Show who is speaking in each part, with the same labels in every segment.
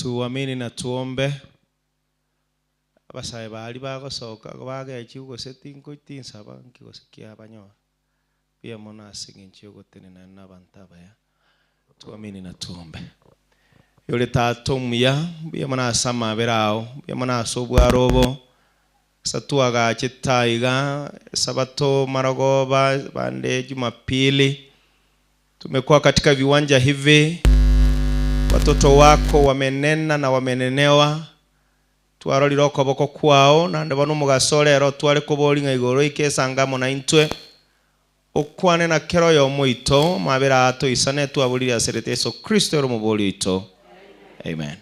Speaker 1: Tuamini na tuombe. Abasae baria bagosoka bagechigwa gose tinko tinsaba nki gose kiabanyora. Mbuya mono ase eng'encho yogotenena nabanto abaya. Tuamini na tuombe. Ore Tata omuya, mbuya mono ase amabera ao, mbuya mono ase obwaro obo, ase twagachete aiga, esabato marogoba, bande jumapili, tumekuwa katika viwanja hivi, watoto wako wamenena na wamenenewa, twarorire okoboko kwao, naende bono omogaso ore ero tware koboria ng'a igoro oike esange amo naintwe, Okwane na kera oyomo oito, amabera aa toisane, twaborire ase erieta Yeso Kristo ere Omobori oito. Amen.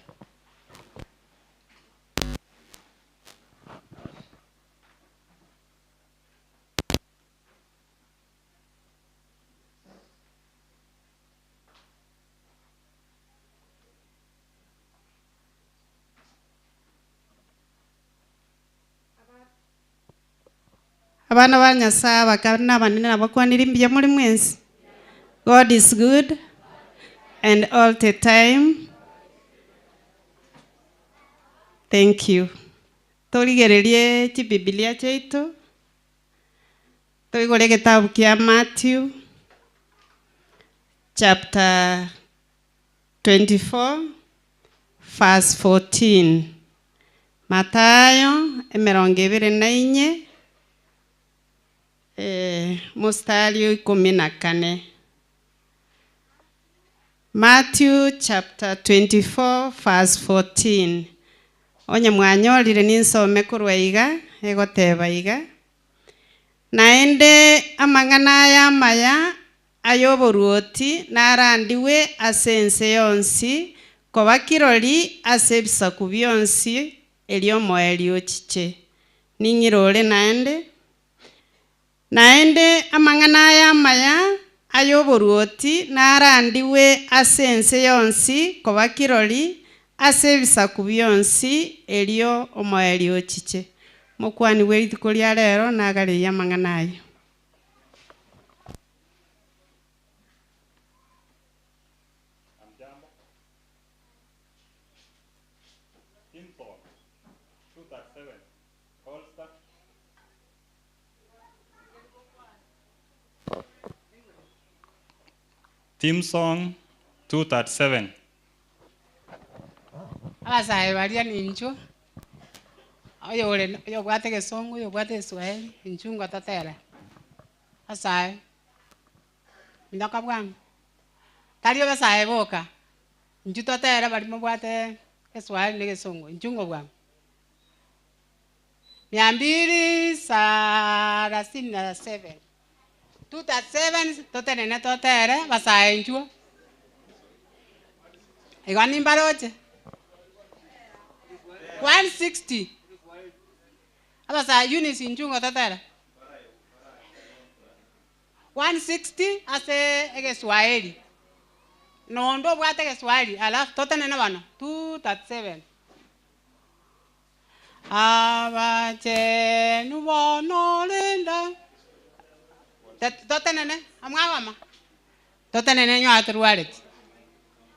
Speaker 2: Abana ba Nyasae abake na abanene nabakwanire mbuya more mwensi? God is good and all the time. Thank you. Torigererie chibibilia chiaito, toigore egetabu kia Matthew chapter 24 verse 14. Mathayo emerongo ebere na inye, mostari o ikomi na kane. Matthew chapter 24 verse 14. Onye mwanyorire ninsome korwa iga, egoteba iga, Naende amang'ana aya amaya ay'oboruoti narandigwe ase ense yonsi koba kirori ase ebisaku bionsi, erio omoerio ochiche. Ning'ire ore naende. Naende amang'ana aya amaya ay'oboruoti narandigwe ase ense yonsi koba kirori ase ebisaku bionsi, erio omoerio ochiche. Mokwanigwe rituko ria rero nagareirie amang'ana ayio.
Speaker 3: Hamjambo. Team song 237 Holster. Team song 237.
Speaker 4: Abasae baria ninchwo, oyore oyobwate egesongo, oyobwate egeswahili, inchuo ngototere. Abasae, minyoka bwango, tari abasae boka, inchuo totere baria mobwate egeswahili na egesongo, inchuo ngobwango. Mia mbili sarasini na seven, two thirty seven totenene totere abasae inchuo. Igo nimbaroche. 160 abasae Eunice inchuo ngototere. 160 ase egeswahili, na onde obwate egeswahili alafu totenene bono 237. Abachenu bono renda totenene amwagoma totenene nyoa torwareti.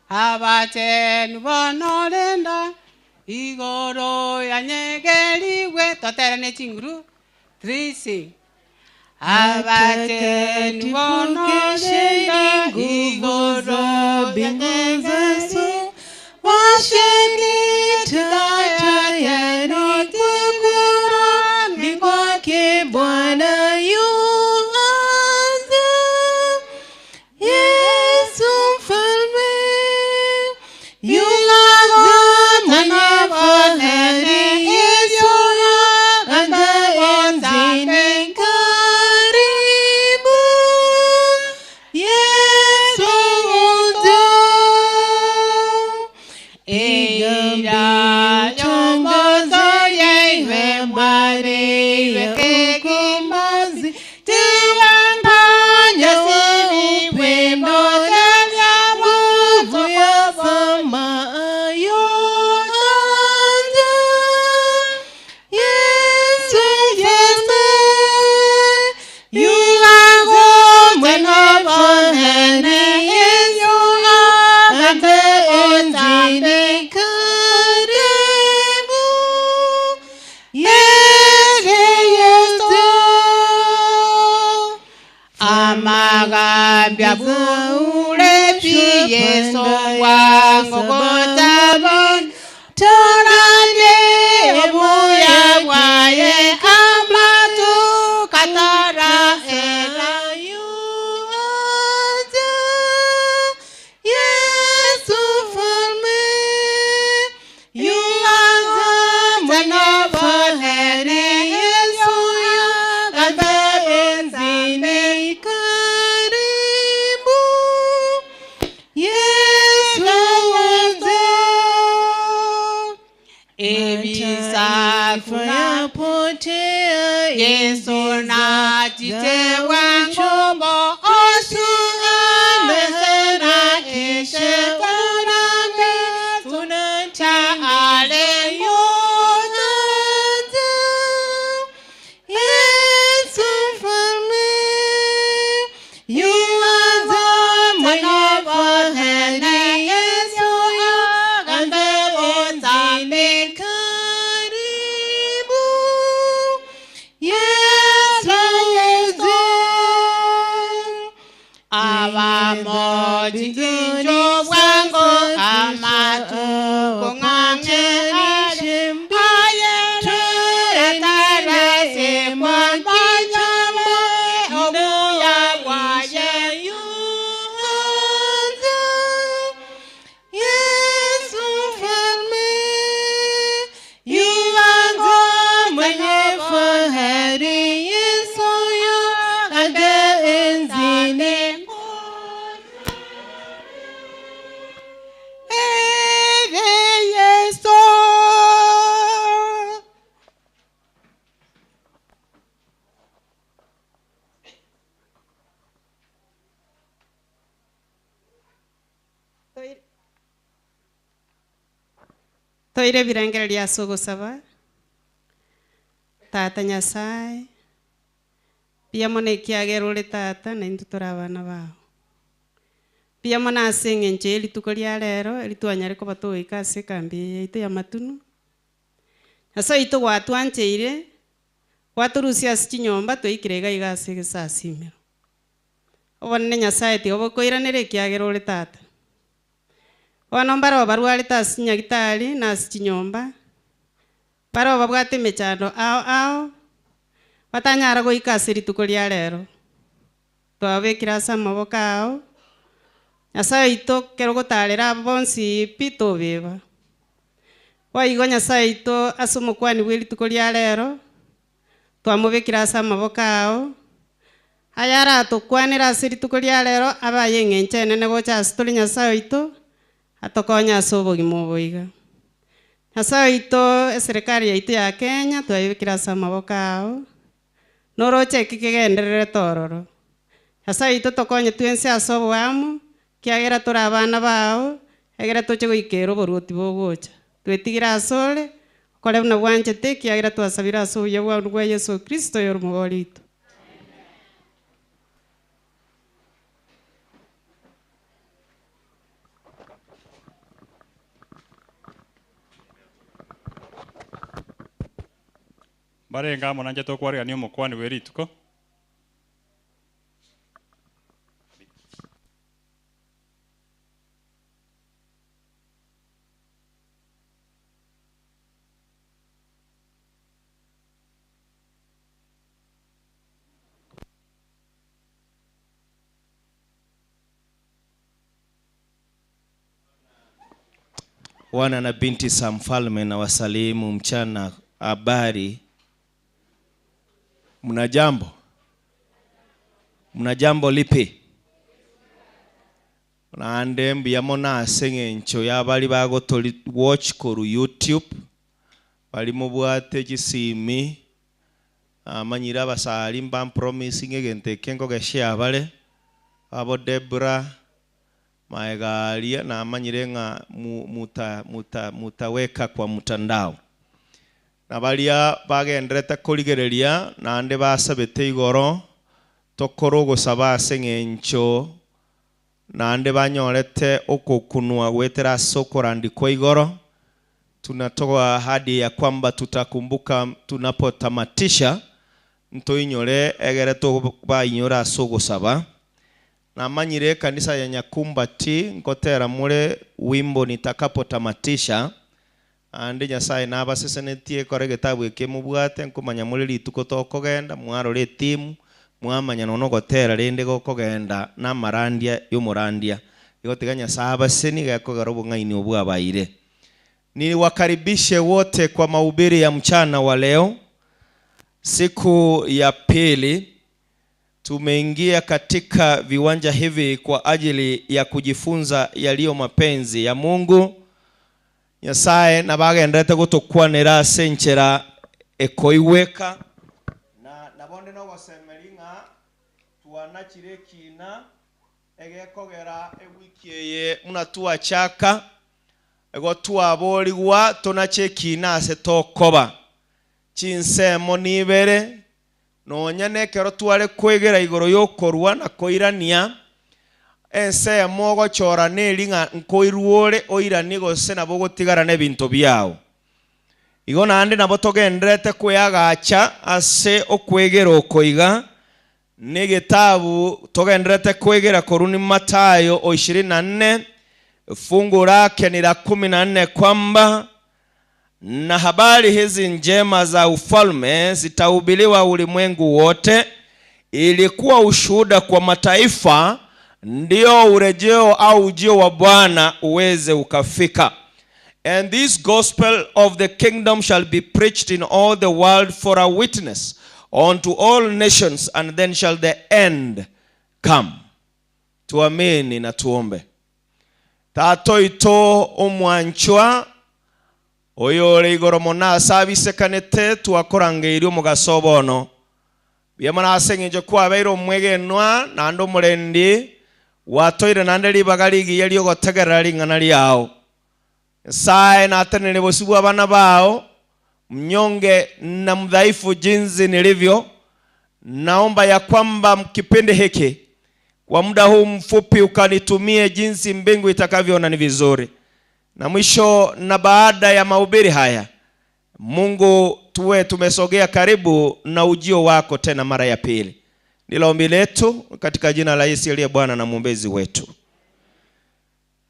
Speaker 4: Abachenu bono renda igoro yanyegerigwe totere ne chinguru three sing. Abachenu bono renda igoro yanyegerigwe
Speaker 5: Washeni taa tayari kwa kurudi kwake Bwana yuanza. Yesu mfalme yuanza mwenye fahari, Yesu yuanza enzini karibu. Yesu uja. Piga mbiu tangazeni habari ya ukombozi, tuwapanya upendo na nguvu ya samaa yoanza. Yesu mfalme yuanza mwenye fahari, Yesu yuanza enzini.
Speaker 4: Gambia bure pi Yesu wangu gotabon Torane obuya bwaye amatu katara era
Speaker 5: Yesu mfalme yuaja mwenye fahari, Yesu yuaja enzini karibu. Yesu yuaja.
Speaker 4: Ebisakuna
Speaker 5: Mataifa yapotea,
Speaker 4: Yesu
Speaker 5: enzi
Speaker 4: na
Speaker 5: za
Speaker 4: chiche wangu bo
Speaker 5: Kristo
Speaker 4: Yesu na
Speaker 5: anaharakisha
Speaker 4: ishe
Speaker 5: urambe
Speaker 4: cha
Speaker 5: unatimiza yuaja. Yesu mfalme yuaja mwenye fahari, Yesu yuaja enzini karibu. Yesu yuaja.
Speaker 4: Abamoji injo bwangu amatuko ng'ang'e
Speaker 5: Yesu yuaja enzini.
Speaker 4: Yesu.
Speaker 2: Toire ebirengererio ase ogosaba tata nyasaye mbuya mono ekiagera ore tata na intwe tore abana bao mbuya mono ase eng'encho ya erituko ria rero eri twanyare koba togoika ase ekambi eye yaito ya matunu nyasaye oito gwatwancheire gwatorusia ase chinyomba twaikire iga iga ase egesasimero obonene nyasaye tiga bokoiranera ekiagera ore tata. Bono mbaro barwarete ase chinyagitari na ase chinyomba baro babwate emechando ao ao batanyara goika ase rituko ria rero twababekire ase amaboko ao nyasaye oito kero ogotarera abo bonsi pi tobeba boigo nyasaye oito ase omokwani bwa erituko ria rero twamobekire ase amaboko ao aya aratokwanera ase rituko ria rero abaye eng'encho enene gocha ase tore nyasaye oito atokonye ase obogima obo iga. Nyasaye oito eserikari yaito ya Kenya twaebekire ase amaboko ao noroche eki kegendererete ororo. Nyasaye oito tokonye twensi ase oboamo kiagera tore abana bao egere toche goikera oboruoti bogocha. Twetigire ase ore okore buna bwanchete kiagera twasabire ase obuya bwao bwa Yeso Kristo oyo omogori oito.
Speaker 3: Barenga amo nanche tokwarigania omokwani bwa erituko.
Speaker 1: Wana na binti za mfalme na wasalimu mchana. Habari, mna jambo? Mna jambo lipi? Naende mbuya mono ase eng'encho ya bari bagotori watch koru YouTube bari mobwate chisimi amanyire abasari mbampromising egento eke nkogeshea bare abo Debra maegaria namanyire ng'a mutaweka kwa mtandao na baria bagenderete korigereria naende basabete igoro tokoro ogosaba ase eng'encho naende banyorete okokunwa gwetera ase okorandikwa igoro. Tunatoa ahadi ya kwamba tutakumbuka tunapotamatisha ntoinyore egere tobainyora ase ogosaba. Namanyire ekanisa ya Nyakumbati nkotera more wimbo nitakapotamatisha, naende Nyasaye nabasesenetie ekero egetabu eke mobwate nkomanya more rituko tokogenda mwarora etimu mwamanya nonya nogotera rende gokogenda namarandia yomorandia. Igo tiga Nyasaye abasesenie gekogera obong'aini obwo abaire. Niwakaribishe wote kwa mahubiri ya mchana wa leo, siku ya pili. Tumeingia katika viwanja hivi kwa ajili ya kujifunza yaliyo mapenzi ya Mungu. Nyasaye nabagenderete gotokwanera ase enchera ekoigweka. Na nabo nde nogosemeria ng'a twanachire ekina egekogera ewiki eye buna twachaka, igo twaborigwa tonache ekina ase tokoba chinsemo nibere. Nonya nekero tware kwegera igoro y'okorua na koirania, ensemo ogochora neri ng'a nkoirwa ore oiranie gose nabo ogotigara nebinto biao. Igo naende nabo togendererete kweagacha ase okwegera oko iga, negetabu togendererete kwegera korwa ni Mathayo o ishirini na nne, fungu lake ni la kumi na nne kwamba Na habari hizi njema za ufalme zitahubiriwa ulimwengu wote, ili kuwa ushuhuda kwa mataifa, ndio urejeo au ujio wa Bwana uweze ukafika. And this gospel of the kingdom shall be preached in all the world for a witness unto all nations, and then shall the end come. Tuamini na tuombe. Tata oito omwanchwa, oyore igoro mono ase abisekanete, twakorangeirie omogaso o bono. Mbuya mono ase engencho kwabeire omwegenwa naende omorendi, gwatoire naende ribaga rigiya ri'ogotegerera ring'ana riao. Nyasae natenenere bosio bw'abana bao, mnyonge na mdhaifu jinsi nilivyo, naomba ya kwamba kipindi hiki kwa muda huu mfupi ukanitumie jinsi mbingu itakavyoona ni vizuri. Na mwisho na baada ya mahubiri haya, Mungu tuwe tumesogea karibu na ujio wako tena mara ya pili. Ndilo ombi letu katika jina la Yesu aliye Bwana na mwombezi wetu.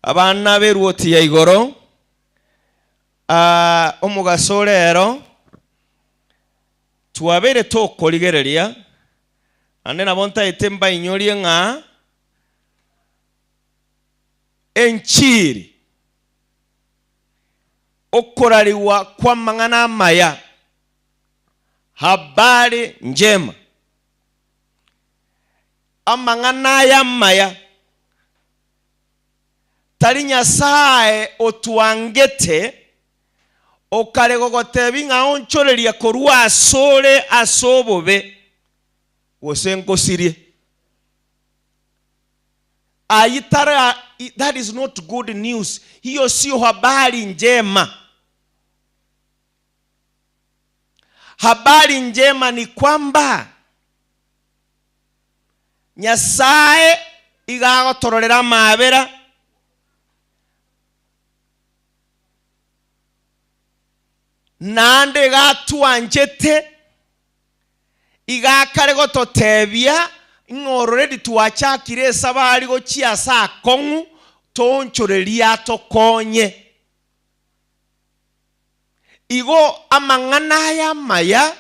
Speaker 1: Abana b'eruoti ya igoro, ah, omogaso ore ero twabeire tokorigereria, naende nabo ntaete mbainyorie ng'a enchiri, okorarigwa kw'amang'ana amaya, habari njema, amang'ana aya amaya, Tari Nyasae otwangete, okare gogotebia ng'a onchoreria korwa asore ase obobe, gose nkosirie. Ayio tara, that is not good news, hiyo sio habari njema. Habari njema ni kwamba Nyasae iga agotororera amaabera, naende iga atwanchete, iga akare gototebia ng'a already twachakire esabari gochia ase akong'u, toonchorerie atokonye. Igo amang'ana aya amaya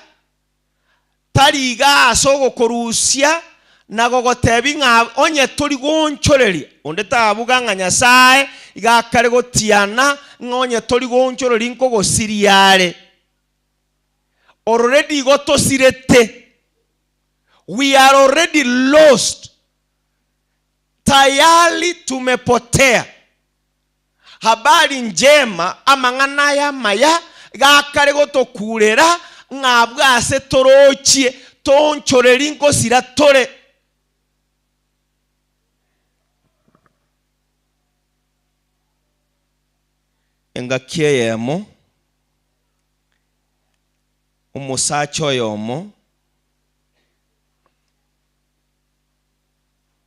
Speaker 1: Tari iga ase ogokorusia na gogotebia ng'a onye tori goonchoreria, onde tabuga ng'a Nyasae iga akare gotiana ng'a onye tori goonchoreria nkogosiria are. Already igo tosirete. We are already lost. Tayari tumepotea. Habari njema, amang'ana aya amaya, gakare gotokuurera, ng'a abwo aase torochie, toonchorerie ngosira tore. Engaki eyemo, omosacha oyomo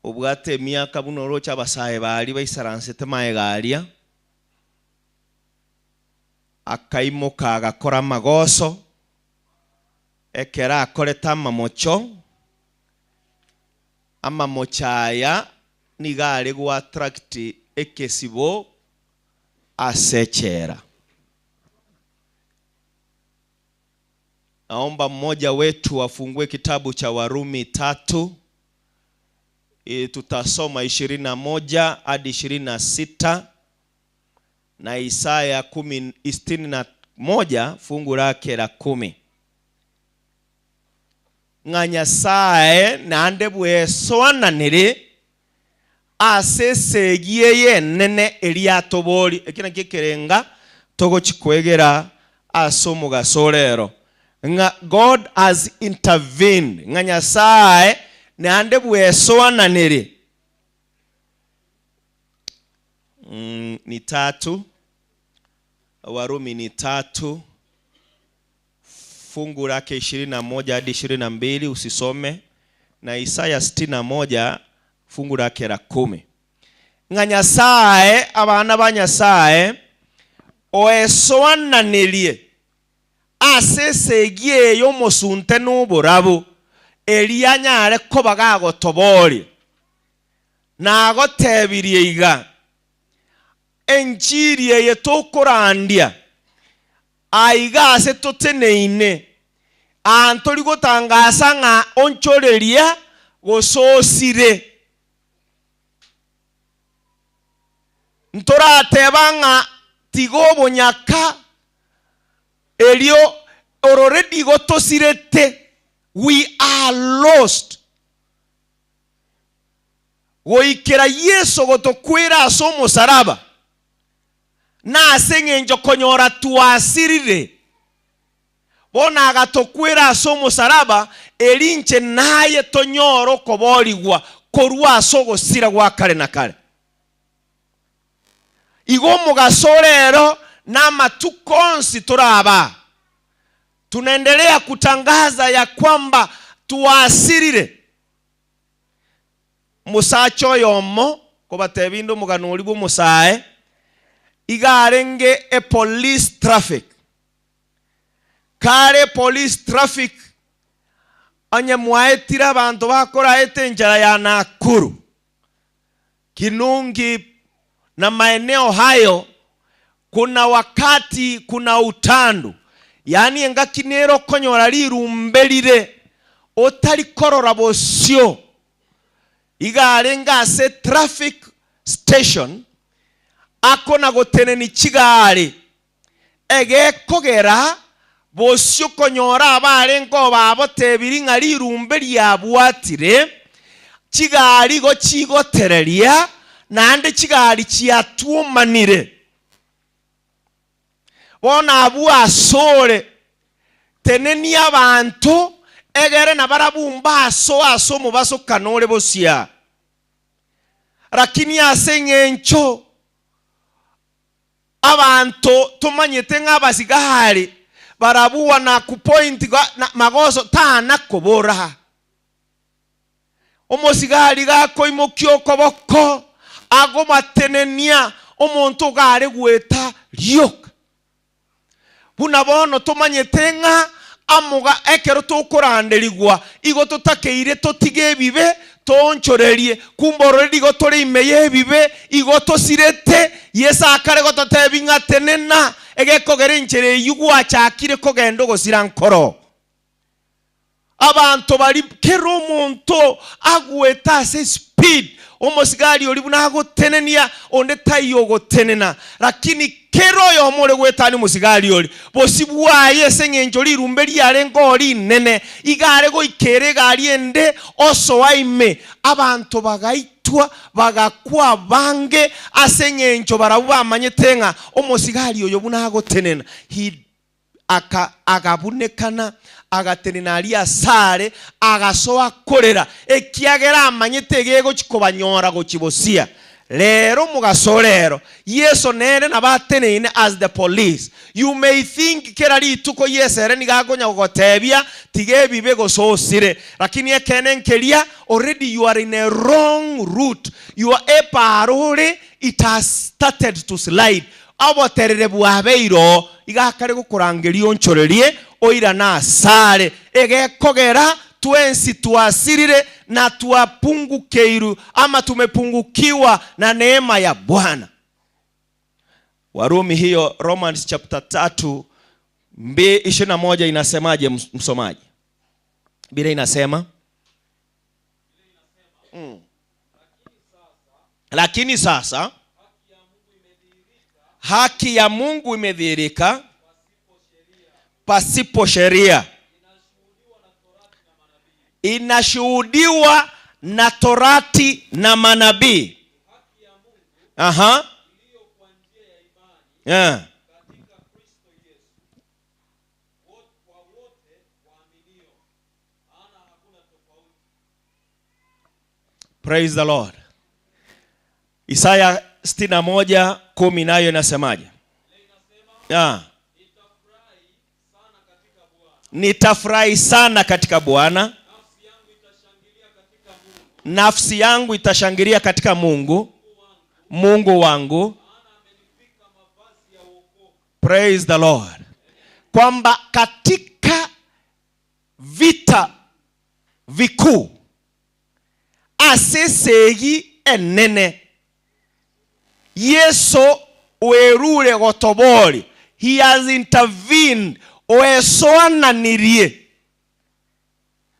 Speaker 1: Obwate emiaka buna oroche abasae baria baisaransete magega aria, akaimoka agakora amagoso, ekero akorete amamocho, amamocho aya nigo are goattract ekesibo ase echela. Naomba mmoja wetu afungue kitabu cha Warumi tatu e, tutasoma 21 hadi 26 na Isaya kumi, 61 fungu lake la 10. Ng'a Nyasae naende bwesoananere ase esegi eye enene eria atobori. Eki nakio ekerenga togochi kwegera ase omogaso o rero, ng'a God has intervened, ng'a Nyasae naende bwesoananere. Mm, ni tatu, Warumi ni tatu fungu lake 21 hadi 22 usisome, na Isaya 61 fungu lake la 10. Ng'a Nyasae, abana ba Nyasae, oesoananirie ase esegi eye y'omosunte na oborabu, erio anyare koba gagotoboria. Nagotebirie iga, enchiri eye tokorandia, Aiga ase toteneine, aa ntori gotangasa ng'a onchoreria gose osire. Ntorateba ng'a tiga obonyaka erio ororedi igo tosirete, we are lost. Goikera Yeso gotokwera ase omosaraba. Nase engencho konyora twasirire, bono agatokwera ase omosaraba, erio inche naye tonyore okoboorigwa korwa ase ogosira gwa kare na kare. Igo omogaso o rero na amatuko onsi torabe aa, tunaendelea kutangaza ya kwamba twasirire. Omosacha oyomo, kobatebia inde omogano oria bw'omosae, iga arenge epolice traffic. Kare epolice traffic, onye mwaetire abanto bakoraete enchera ya Nakuru, Kinungi na maeneo hayo, kuna wakati kuna utandu, yaani engaki nere okonyora rirumbe rire otari korora bosio. Iga arenge ase traffic station akona goteneni chigari egekogera bosio konyora abarenge obabotebirie ng'a rirumbe riabwatire chigari igo chigotereria naende chigari chiatuomanire. Bono abwo asore, tenenia abanto, egere nabarabwo mbasoe ase omobasokano ore bosio aa. Rakini ase eng'encho abanto tomanyete ng'a abasigari barabwo wanakupoint magoso tana kobora. Omosigari gakoimokia okoboko agobatenenia omonto iga are goeta rioka. Buna bono tomanyete ng'a amoga ekero tokoranderigwa igo totakeire totige ebibe toonchorerie, kumbe ororeri igo tore ime y'ebibe igo tosirete. Yeso akare gototebia ng'a tenena, egekogera enchera eyio gwachakire kogenda ogosira nkoro. Abanto baria kera omonto agwete ase speed, omosigari oria buna agotenenia onde taiyo ogotenena, lakini kera oyomo ore goetania omosigari oria, bosio bwaye ase eng'encho rirumbe riarenge oo rinene, iga are goikera egari ende osoa ime, abanto bagaitwa bagakwa abange ase eng'encho barabwo bamanyete ng'a omosigari oyo buna agotenena, he Aka, agabunekana, agatenena aria asare, agasoa korera, ekiagera amanyete egegochia kobanyora gochia bosia. Rero omogaso rero, Yeso nere nabo ateneine as the police. You may think kera rituko Yeso ere nigo akonya gogotebia tiga ebibe gose osire, lakini ekeene nkeria already you are in a wrong route, your epaaro ore it has started to slide. Oboterere bwabeire oo, iga akare gokorangeria onchorerie, oirane asare, egekogera twensi twasirire na twapungukeirwe ama tumepungukiwa na neema ya Bwana. Warumi hiyo Romans chapter 3 21 inasemaje msomaji? Biblia inasema Lakini sasa haki ya Mungu imedhihirika pasipo sheria, inashuhudiwa na torati na manabii. Aha. Yeah. Praise the Lord. Isaya 61:10 nayo inasemaje? Nitafurahi sana katika Bwana. Nafsi yangu itashangilia katika Mungu, Mungu wangu. Praise the Lord. Kwamba katika vita vikuu ase esegi enene Yeso oerure gotobori, he has intervened, oesoananirie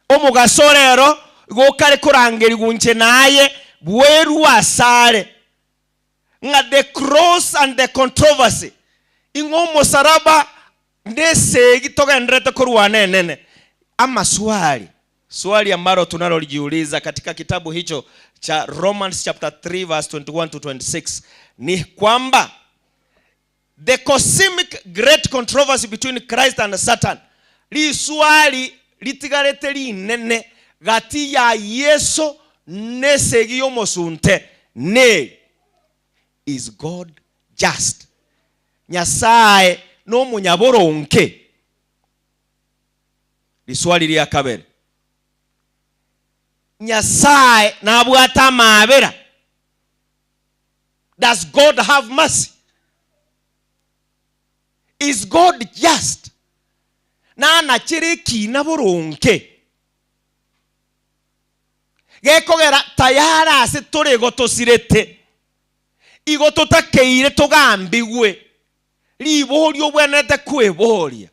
Speaker 1: omogaso rero igo okare korangerigwa inche naye bwerwe asare ng'a the cross and the controversy ing'a omosaraba nesegi togenderete korwana enene. Amaswali, swali ambalo tunalolijiuliza katika kitabu hicho cha Romans chapter 3 verse 21 to 26 ni kwamba the cosmic great controversy between Christ and Satan, riswali ritigarete rinene gati ya Yesu nesegi y'omosunte ne is God just? Nyasaye nomonyaboronke? Riswali ria kabere, Nyasaye nabwate amabera? Does God have mercy? Is God just? Nanachere ekina boronke gekogera tayari ase tore igo tosirete, igo totakeire togambigwe. Riborio obwenerete kweboria,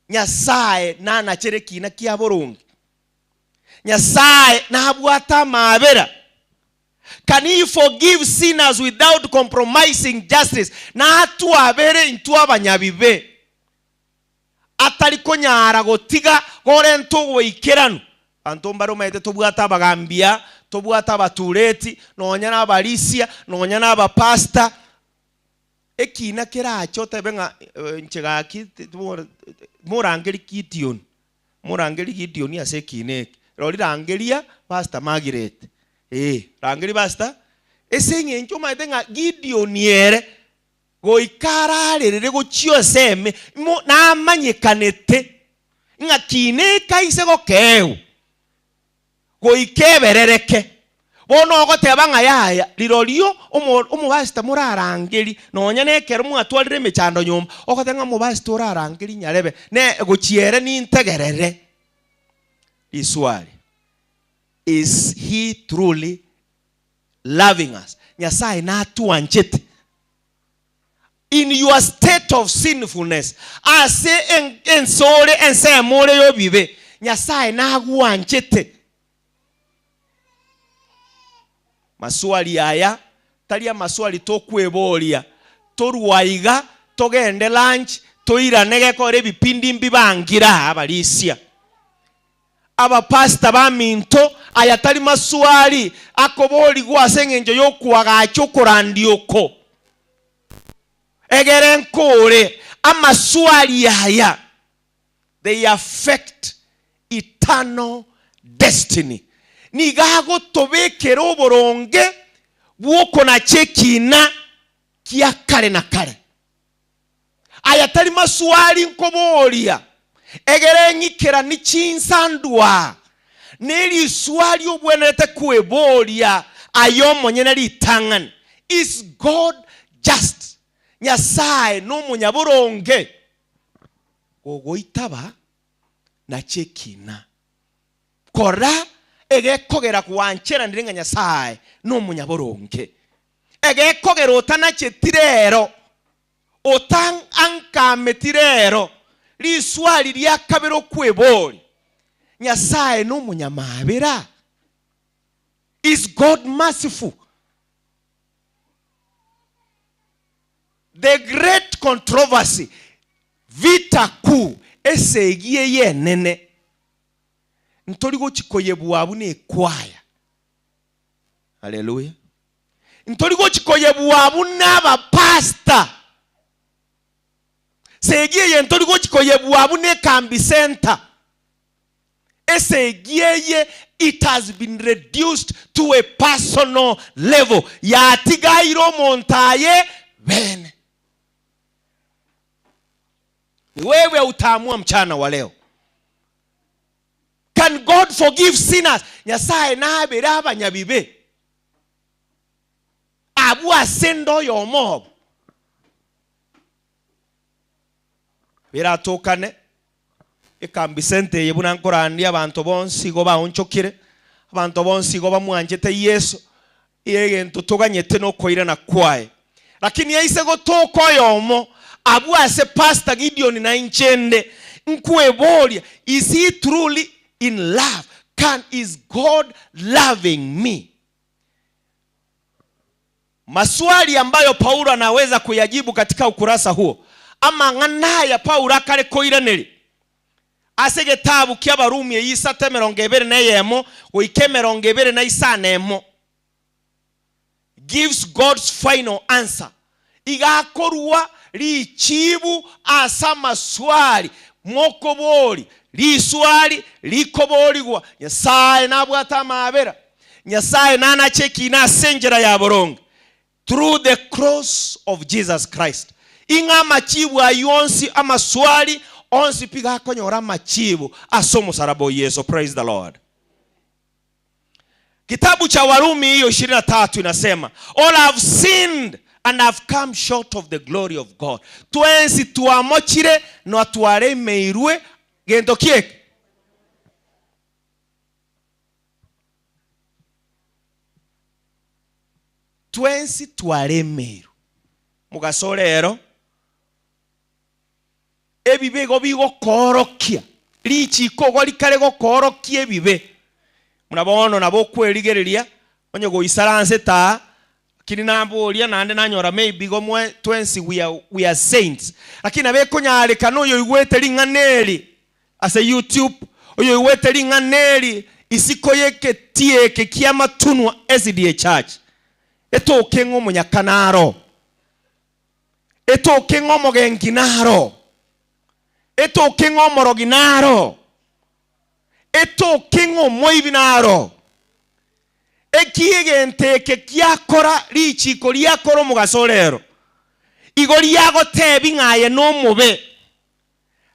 Speaker 1: Nyasaye nanachere ekina kia boronge? Nyasaye nabwate amabera? Can he forgive sinners without compromising justice? Natwabere intwe abanyabibe atari konyara gotiga gorenta ogoikeranu. Abanto mbare omanyete tobwate abagambia, tobwate abatureti, nonya na abarisia, nonya na abapastor. Ekina kerache otebe ng'a inche gaki morangeri Gideon, morangeri Gideon ase ekina eke. Rori rangeria Pastor Margaret. Ee, rangeria Pastor ase eng'encho omanyete ng'a Gideon ere goika ararerere gochia ase eme mo namanyekanete ng'a kina eke aise gokeewa goika eberereke. Bono ogoteba ng'a yaya, rirorio omo omopastor morarangerie nonya na ekero mwatwarire emechando nyomba, ogoteba ng'a omopastor orarangerie nyarebe ne gochia ere nintegerere. Riswali, Is he truly loving us? Nyasaye natwanchete? In your state of sinfulness, ase ense ore ensemo ore y'obibe, Nyasaye nagwanchete? Maswali aya tari amaswali tokweboria torwa aiga togende lunch toirane gekore ebipindi mbibangire aa abarisia. Abapastor baminto, aya tari maswali akoborigwa ase engencho y'okoagacha okorandia oko. Egere nkore amaswali aya, they affect eternal destiny. Nigo agotobekera oboronge bw'okonacha ekina kia kare na kare. Aya tari maswali nkoboria, egere ng'ikeranie chinsandwa, neriswali obwenerete kweboria aye omonyene ritang'ani, Is God just? Nyasae nomonyaboronge? Gogoitaba nache ekina. Kora egekogera gwancheranire ng'a Nyasae nomonyaboronge. Egekogera otanacheti rero, otaankameti rero, riswali ria kabere okweboria, Nyasae nomonyamabera? Is God merciful? The great controversy, vita kuu, esegi eye enene, ntori gochi koyebua buna ekwaya. Haleluya. Ntori gochi koyebua buna abapastor. Segi eye ntori gochi koyebua buna ekambi center. Esegi eye it has been reduced to a personal level, yatigaire omonto aye bene. Ni wewe utaamua mchana wa leo. Can God forgive sinners? Nyasaye nabere abanyabibe abwo ase ende oyomo obo. Biratokane ekambi center eye buna nkorandia abanto bonsi igo baonchokire, abanto bonsi igo bamwanchete Yeso, egento toganyete nokoirana kwaye. Lakini aise gotoka oyomo abwo ase Pastor Gideon na inche inde, nkweboria, is he truly in love? Can is God loving me? Maswali ambayo Paulo anaweza kuyajibu katika ukurasa huo. Amang'ana aya Paulo akare koiraneria ase egetabu ki'Abarumi eyio isato 21 goika 25 emo gives God's final answer. Iga akorua richibu ase amaswali mokobori riswali rikoborigwa Nyasae nabwate amabera Nyasae nanache ekiina ase enchera ya boronge through the cross of Jesus Christ. Ing'a amachibu ayio onsi amaswali onsi pi gakonyora amachibu ase omosaraba o Yeso. Praise the Lord. Kitabu cha Warumi hiyo 23 inasema all have sinned and have come short of the glory of God. Twensi twamochire na twaremeirwe gento kieke. Twensi twaremeirwe. Mogaso rero ebibe igo bigokoorokia, richiiko igo rikare gokoorokia ebibe. Buna bono nabo okwerigereria onye goisaransete aa, lakini naboria naende nanyora maybe igo mwe twensi we are, we are saints. Lakini nabo ekonyarekana oyoigwete ring'ana eri ase YouTube, oyoigwete ring'ana eri isiko y'egetie eke ki'amatunwa SDA Church, etoke ng'a omonyaka naro. Etoke ng'a omogenki naro, etoke ng'a omorogi naro, etoke ng'a omoibi naro. Eki egento eke giakora richiiko riakora omogaso rero, igo riagotebi ng'a aye nomobe,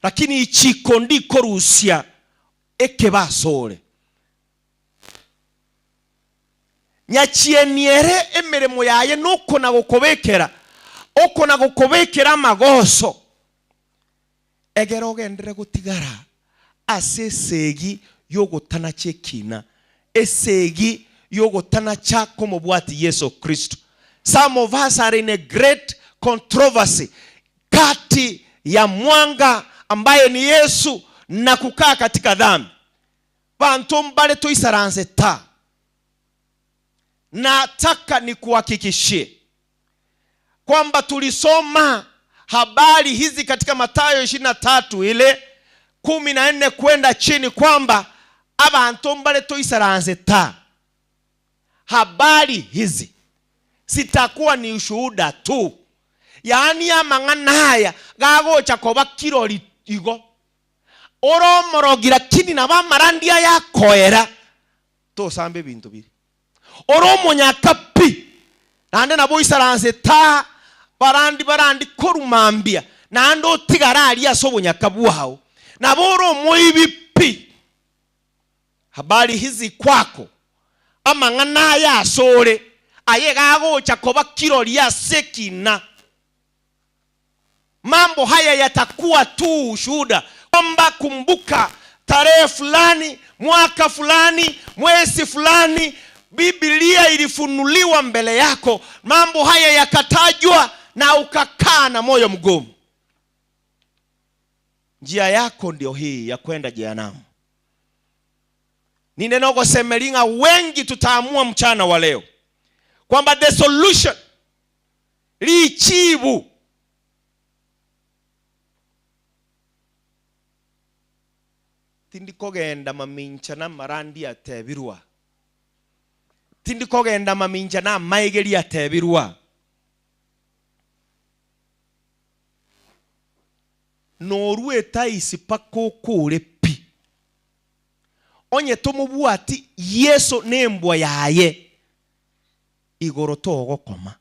Speaker 1: lakini ichiiko ndikorusia ekebe asore. Nyachieni ere emeremo yaye nokona-gokobekera, okona-gokobekera amagoso, egere ogenderere gotigara ase esegi y'ogotanacha ekina, esegi y'ogotanacha komobwati Yeso Kristo. Some of us are in a great controversy kati ya mwanga ambaye ni Yesu na kukaa katika dhambi. Banto mbare toisaranse ta. Nataka nikuhakikishie kwamba tulisoma habari hizi katika Mathayo 23 ile 14 kwenda chini kwamba abanto mbare toisaranse ta. Habari hizi sitakuwa ni ushuhuda tu, yaani amang'ana aya gagocha koba kirori igo Ore omorogi lakini nabo amarandia aya akoera, tosambe ebinto biria. Ore omonyaka pi, naende nabo oisaranse taa barandi barandi korwa mambia, naende otigare aria ase obonyaka bwao. Nabo ore omoibi pi. Habari hizi kwako, amang'ana aya asore, aye gagocha koba kirori ase ekina. Mambo haya yatakuwa tu ushuhuda kwamba kumbuka. Tarehe fulani, mwaka fulani, mwezi fulani, Biblia ilifunuliwa mbele yako, mambo haya yakatajwa na ukakaa na moyo mgumu. Njia yako ndio hii ya kwenda jehanamu. Ninde nogosemeria ng'a wengi tutaamua mchana wa leo kwamba the solution richibu Tindi kogenda mamincha namarandi atebirwa, tindi kogenda mamincha namaegeri atebirwa. Noruete aisi mpaka okore pi. Onye tomobwati Yeso nembwa yaye, igoro togokoma.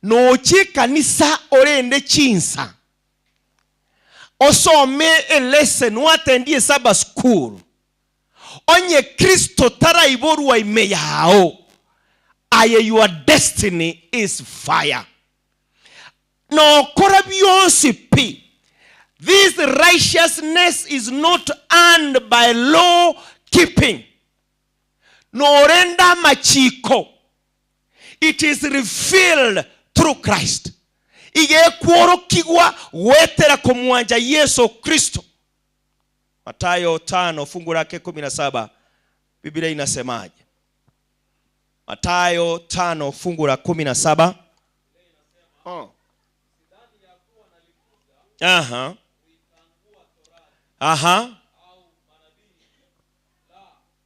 Speaker 1: Nochie ekanisa orende chinsa, osome elesson, oatendie esaba school. Onye Kristo taraiborwa ime yao, aye your destiny is fire. Nokora bionsi pi. This righteousness is not earned by law keeping. Norende amachiko. It is revealed through Christ. Iga ekworokigwa goetera komwancha Yeso Kristo. Mathayo tano fungu lake kumi na saba Biblia inasemaje? Mathayo tano fungu la 17. Oh. Aha. Aha.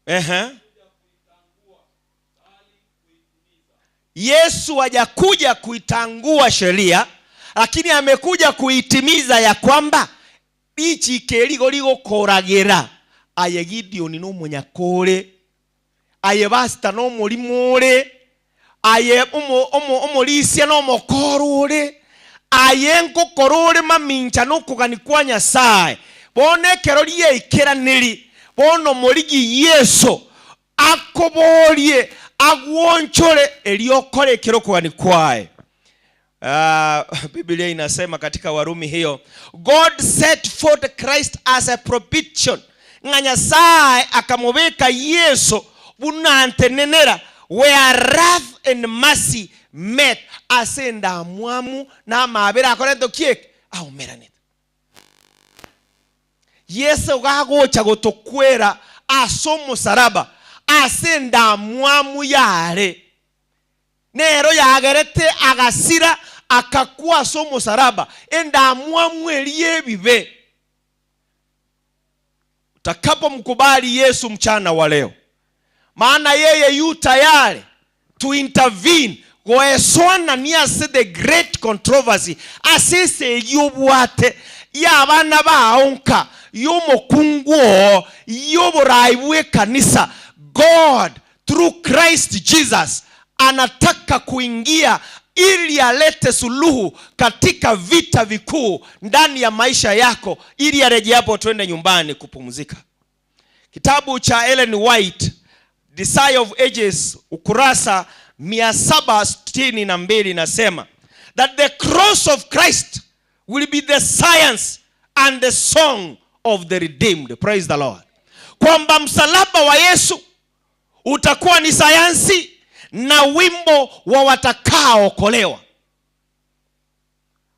Speaker 1: Ehe. Yesu hajakuja kuitangua sheria, lakini amekuja kuitimiza ya kwamba richiko erigo rigokoragera aye Gideoni nomonyakore, aye Vasita nomorimo ore, aye omorisia nomokoro ore, aye ngokora ore mamincha nokogania kwa Nyasae. Bono ekero riaikeraniri, bono morigi Yeso akoborie agwonchore erio okore ekero okogania kwaye. Biblia inasema katika Warumi hiyo, God set forth Christ as a propitiation, ng'a Nyasae akamobeka Yeso buna ntenenera, where wrath and mercy met, ase endamwamu na amaabera akorente ki eke? Aomeranete. Yeso gagocha gotokwera ase omosaraba ase endamwamu yare, Nero yagerete agasira, agakwa ase omosaraba, endamwamu eria y'ebibe. Utakapomkubali Yesu mchana wa leo, maana yeye yu tayari to intervene, goesoanania ase the great controversy, ase esegi obwate y'abana bao nka, y'omokungu oo, y'oborai bw'ekanisa. God through Christ Jesus anataka kuingia ili alete suluhu katika vita vikuu ndani ya maisha yako, ili arejeapo twende nyumbani kupumzika. Kitabu cha Ellen White Desire of Ages ukurasa 762 inasema that the cross of Christ will be the science and the song of the redeemed. Praise the Lord. Kwamba msalaba wa Yesu utakuwa ni sayansi na wimbo wa watakaookolewa.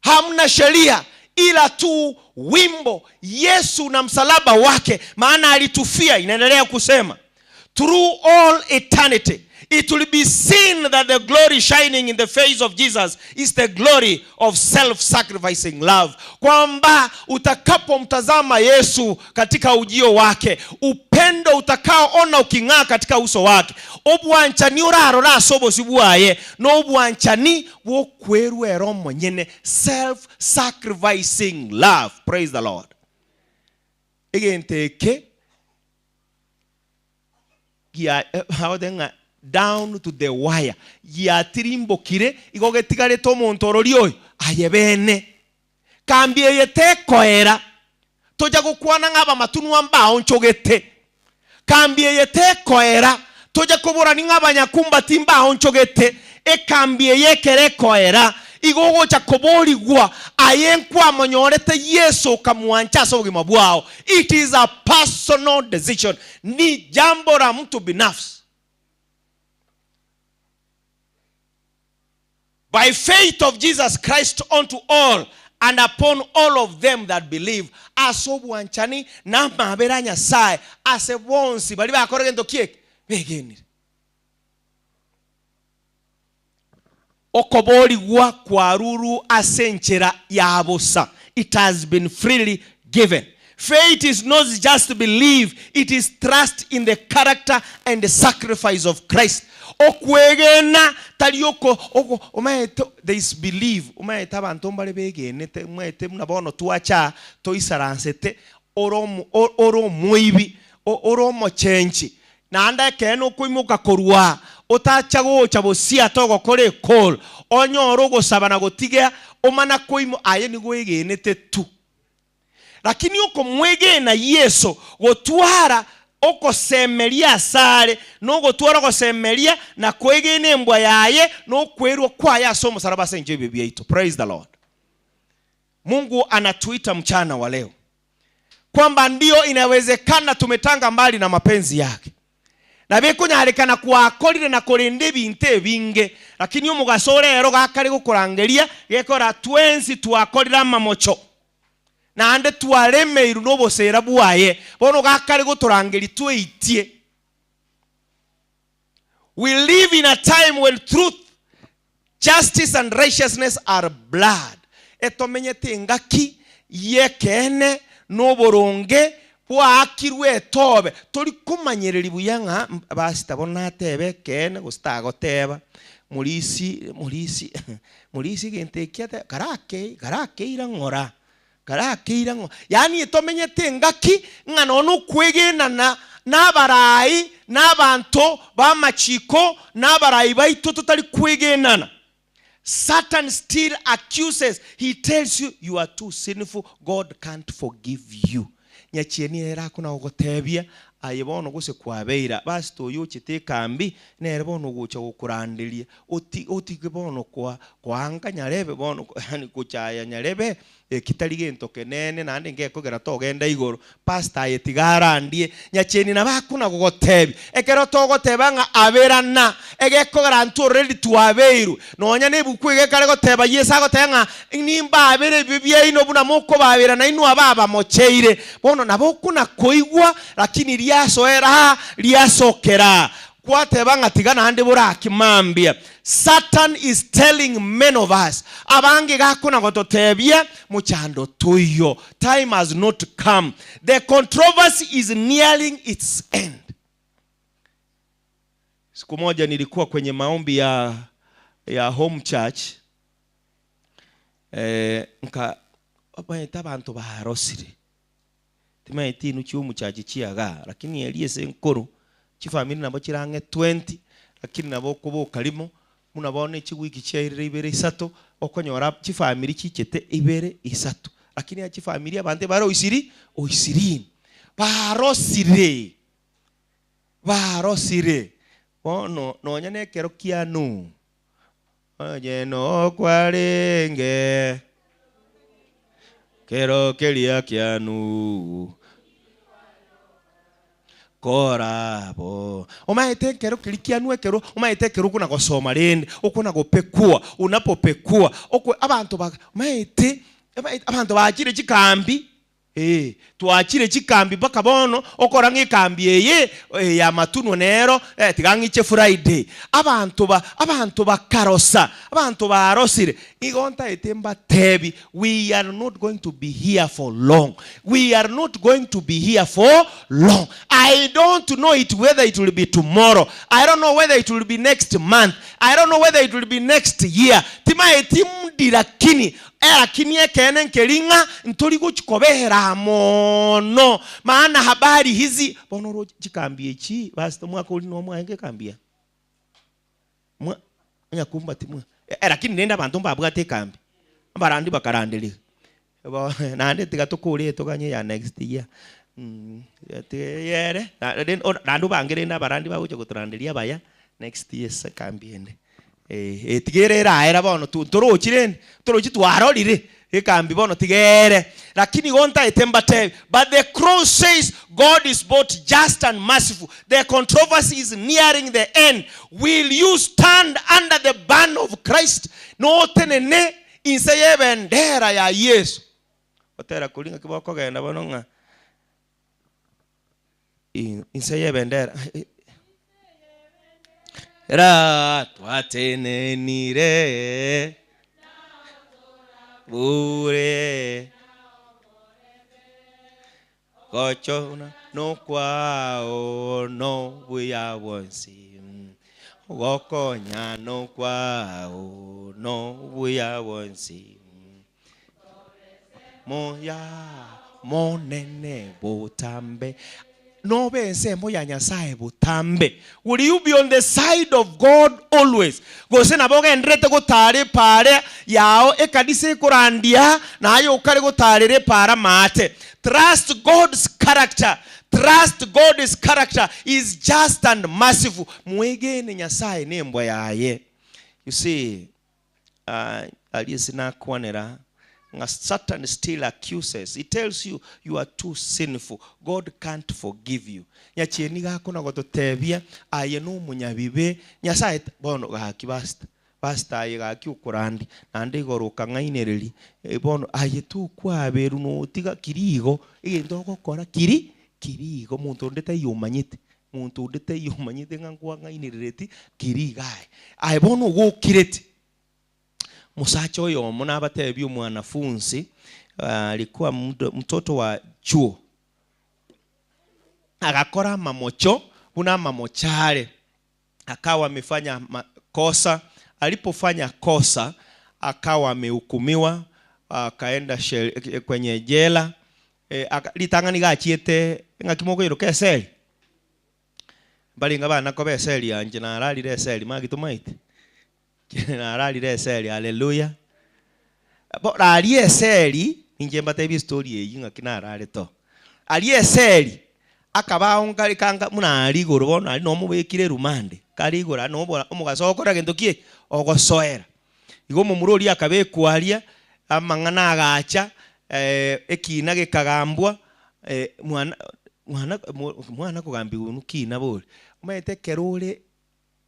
Speaker 1: Hamna sheria ila tu wimbo Yesu na msalaba wake, maana alitufia. Inaendelea kusema through all eternity it will be seen that the glory shining in the face of Jesus is the glory of self-sacrificing love, kwamba utakapomtazama Yesu katika ujio wake, upendo utakaoona uking'aa katika uso wake, obwanchani orarore ase obosio bwaye nobwanchani bw'okwerwera omonyene, self-sacrificing love. Praise the Lord. Egento eke gia agote ng'a down to the wire, giatirimbokire, igo getigarete omonto ororia oyo aye bene. Kambi eye tekoera, tocha gokwana ng'a abamatunwa mbaonchogete. Kambi eye tekoera, tocha koborani ng'a abanyakumbati mbaonchogete. Ekambi eye ekero ekoera, Igo ogocha koborigwa aye nkwamonyorete Yeso okamwancha ase obogima bwao. It is a personal decision. Ni jambo la mtu binafsi. By faith of Jesus Christ unto all and upon all of them that believe, ase obwanchani na amabera a Nyasae ase bonsi baria bakora gento ki eke? Begenire. Okoboorigwa kwarurwe ase enchera ya bosa, it has been freely given. Faith is not just belief, it is trust in the character and sacrifice of Christ. Okwegena tari oko oko omanyete there is belief omanyete abanto mbare begenete omanyete buna bono twacha aa toisaransete ore omo ore omoibi ore omochenchi Naende ekeene okoimoka korwa aa, otacha gocha bosio togokora ecall, onyore ogosaba na gotiga omana koimo aye nigo oegenete tu. Lakini okomwegena Yeso gotwara okosemeria asare, na ogotwara ogosemeria na koegena embwa yaye na okwerwa kwaye ase omosaraba ase engencho y'ebibe biaito. Praise the Lord. Mungu anatuita mchana wa leo kwamba ndio inawezekana tumetanga mbali na mapenzi yake. Nabo ekonyarekana gwakorire na korenda ebinto ebinge, lakini omogaso ore ero gakare gokorangeria, gekora twensi twakorire amamocho, naende twaremeirwe nobosera bwaye, bono gakare gotorangeria tweitie. We live in a time when truth, justice and righteousness are blurred. Etomenyete engaki y'ekeene na oboronge bwaakirwe etobe. Tori komanyereria buya ng'a pastor bono natebe ekeene gose tagoteba. Morisi, morisi, morisi egento eki ateba karake karakeira ng'ora. Karakeire ng'o? Yaani etomenyete engaki ng'a nonya nokwegenana nabarai na abanto b'amachiko na abarai baito totari kwegenana. Satan still accuses, he tells you, you are too sinful, God can't forgive you. Nyachieni ere akona gogotebia, aye bono gose kwabeire pastor oyo ochete ekambi, nere bono ogocha gokoranderia, oti otige bono koa koanga nyarebe bono yaani gochaya nyarebe, Eki tari gento kenene naende ngekogera togenda igoro. Pastor aye tiga arandie. Nyachieni nabo akona gogotebia. Ekero togoteba ng'a aberana, egekogera ntwe already twabeirwe. Nonya na ebuku iga ekare goteba Yeso agoteba ng'a nimbaabere ebibe biaino buna mokobaabera nainwe aba abamocheire. Bono nabo okona koigwa lakini riasoera aa riasokera aa. Gwateba ng'a tiga naende boraki mambia. Satan is telling many of us, abange gakona gototebia mochando toiyo, time has not come, the controversy is nearing its end. Siku moja nilikuwa kwenye maombi ya, ya home church eh, nka omanyete abanto barosire Timaeti inwe chi'omochache chiagaa, lakini eria ase enkoro, chifamiri nabo chire ang'e 20, lakini nabo okoboka rimo, buna bono echiwiki chiairire ibere isato, okonyora chifamiri chichete ibere isato. Lakini aa chifamiri abanto ebare oisiri oisirini. Barosire, barosire. Bono nonya na ekero kia Nuhu, Onye nokwarenge kero keria kia Nuhu korabo. Omaete ekero keria kia Nuhu ekero omaete ekero okona gosoma rende okona gopekua unapopekua okwe abanto ba omaete abanto bachire chikambi Ee, twachire chikambi mpaka bono, okora ng'a ekambi eye ey'amatunwa nero, eh, tiga ng'iche Friday. Abanto ba, abanto bakarosa, abanto barosire. Igo ntaete mbatebi, we are not going to be here for long. We are not going to be here for long. I don't know it whether it will be tomorrow. I don't know whether it will be next month. I don't know whether it will be next year. Timaeti mdi lakini Lakini ekeene nkeri ng'a ntori gochia kobera aa mono, maana habari hizi bono oroche chikambi echi basi omwaka oria nigo mwaenge ekambi eye mwa onyakumba timwa lakini rende abanto mbabwate ekambi, abarandi bakaranderia bo naende tiga tokore toganye eya next year eyere naende obange rende abarandi bagocha gotoranderia abaya next year ase ekambi ende. Eh, tiga ere eraera bono, tu- ntorochi rende, ntorochi twarorire ekambi bono tiga ere. Lakini igo ntaete mbatebi, but the cross says God is both just and merciful. The controversy is nearing the end. Will you stand under the banner of Christ? Notenene inse y'ebendera ya Yeso. Gotera koria ng'aki bokogenda bono ng'a inse y'ebendera Ra twatenenire bure gochona nokwao nobuya bwonsi gokonya nokwao nobuya bwonsi Moya monene botambe. Nobe ensemo ya Nyasae botambe. Will you be on the side of God always? Gose nabo ogendererete gotaara epaara yao ekanisa ekorandia na aye okare gotaarera epaara maate. Trust God's character. Trust God's character. He is just and merciful. Mwegene Nyasae nembwa yaye. You see, Aria ase nakwanera ng'a Satan still accuses, he tells you, you are too sinful, God can't forgive you. Nyachieni iga akona gototebia aye nomonyabibe, Nyasaye ta bono gaki pastor, pastor aye gaki okorandia naende igoro okang'ainereria, bono aye tokwaberwa notiga kiri igo, egento ogokora kiri kiri igo, monto onde taiyo omanyete. Monto onde taiyo omanyete ng'a nkwang'ainerereti keria iga aye. Aye bono ogokireti. Omosacha oyomo nabatebie omwanafunsi, alikuwa mtoto wa chuo, agakora amamocho buna amamocho are, akawa amefanya makosa, alipofanya kosa akawa amehukumiwa, akaenda kwenye jela, Ritang'ani gachiete ng'aki mokoiroka eseri? Mbarenge abana koba eseri yanche nararire eseri maki tomaete? Nararire eseri haleluya. Bo raria eseri, ninche mbatebie estory eyio ng'aki nararete oo. Aria eseri, akabao nkare kanga buna aria igoro bono aria nomobekire erumande, kare igoro aria nobora omogaso ogokora gento ki? Ogosoera. Igo omomura oria akabekwa aria, amang'ana agacha, ekiina gekagambwa, mwana mwana mwana kogambigwa inwe kiina bori. Omanyete ekero ore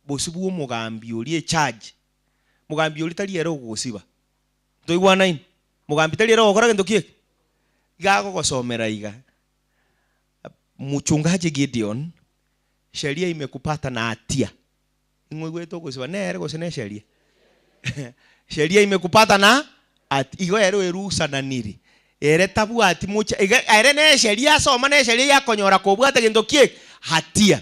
Speaker 1: bosio bwa omogambi oria echarge, mogambi oria tari ere ogogosiba, ntoigwanaine? Mogambi tari ere ogokora gento ki eke? Iga agogosomera iga, Mchungaji Gideon, sheria imekupata na hatia. Ning'o oigwete ogosiba nere gose nesheria? Sheria imekupata na ati igo ere oerusananiri ere tabwati mocha iga ere nesheria asoma nesheria yakonyora kobwata gento ki eke? Hatia.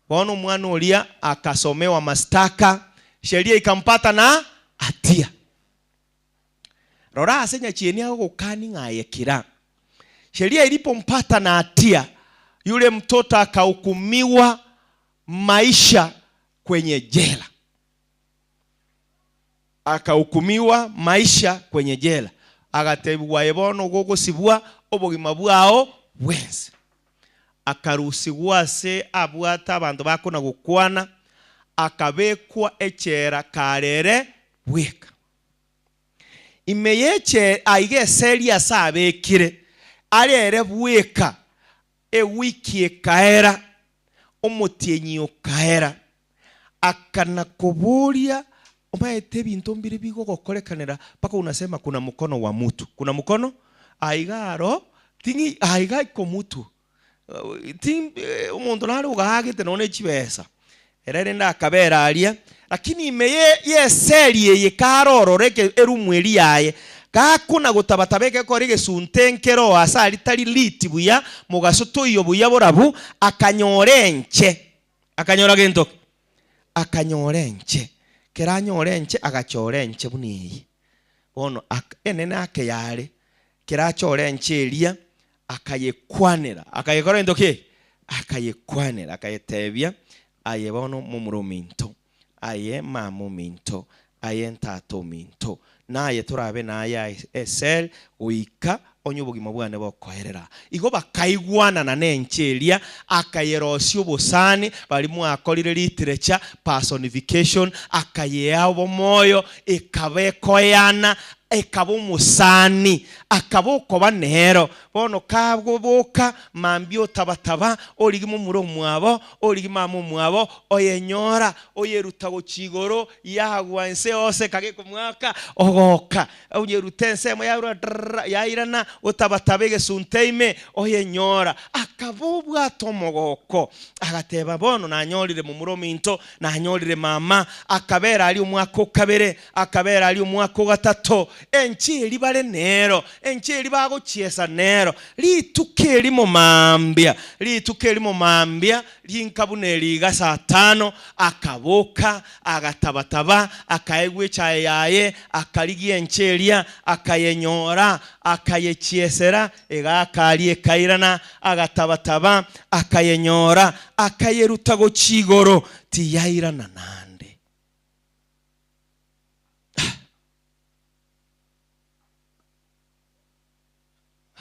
Speaker 1: Bono omwana oria akasomewa mashtaka sheria ikampata na hatia. Rora ase nyachieni agogokani ng'a aye kira. Sheria ilipompata na hatia yule mtoto akahukumiwa maisha kwenye jela. Akahukumiwa maisha kwenye jela. Agatebigwa aye bono ogogosibwa obogima bwao bwensi. Akarusigwa ase abwate abanto bakona gokwana, akabekwa echela kare ere bweka. Ime y'echela aiga eseri ase abekire, are ere bweka, Ewiki ekaera, omotienyi okaera, akana koboria, Omaete ebinto mbire bigogokorekanera mpaka unasema kuna mkono wa mutu, kuna mkono aiga aro ting'i aiga iko mutu ting omonto nare ogaagete nonya ne chibesa ere rende akabera aria, lakini ime ye yeseri eye karorore eke erumu eria yaye, gakona gotabataba egekora egesunte nkero ase aria tari lit buya, mogaso toiyo buya borabu, akanyora enche, akanyora gento ki? Akanyora enche. Kero anyore enche, agachora enche buna eye. Bono ak enene ake yare, kero achore enche eria, akayekwanera, akayekora gento ki? Akayekwanera, akayetebia, Aye bono momura ominto, aye mama ominto, aye ntata ominto, naye torabe naye aye esel goika. Onye obogima bwane bokoerera. Igo bakaigwanana nenche eria, akayerosia obosani, baria mwakorire literature, personification, akayea obomoyo, ekaba ekoeana, ekaba omosani, akaba okoba nero. Bono kagoboka mambia otabataba, origie momura omwabo, origie mama omwabo, oyenyora, oyeruta gochia igoro, yagwa inse yonsi ekaba ekomwaka, ogoka. Oyeruta ensemo yarua drrrr, yairana, otabataba egesunte ime, oyenyora. Akaba obwate omogoko, agateba, Bono nanyorire momura ominto, nanyorire mama. Akabera aria omwaka o kabere, akabera aria omwaka o gatato. Enchia eria bare nero, enchia eria bagochiesa nero. Rituko erimo mambia, rituko erimo mambia, rinka buna eri iga saa tano, akaboka, agatabataba, akaegwa echae yaye, akarigia enchia eria, akayenyora, akayechiesera, egaaka aria ekairana, agatabataba, akayenyora, akayeruta gochia igoro, tiyairana naende.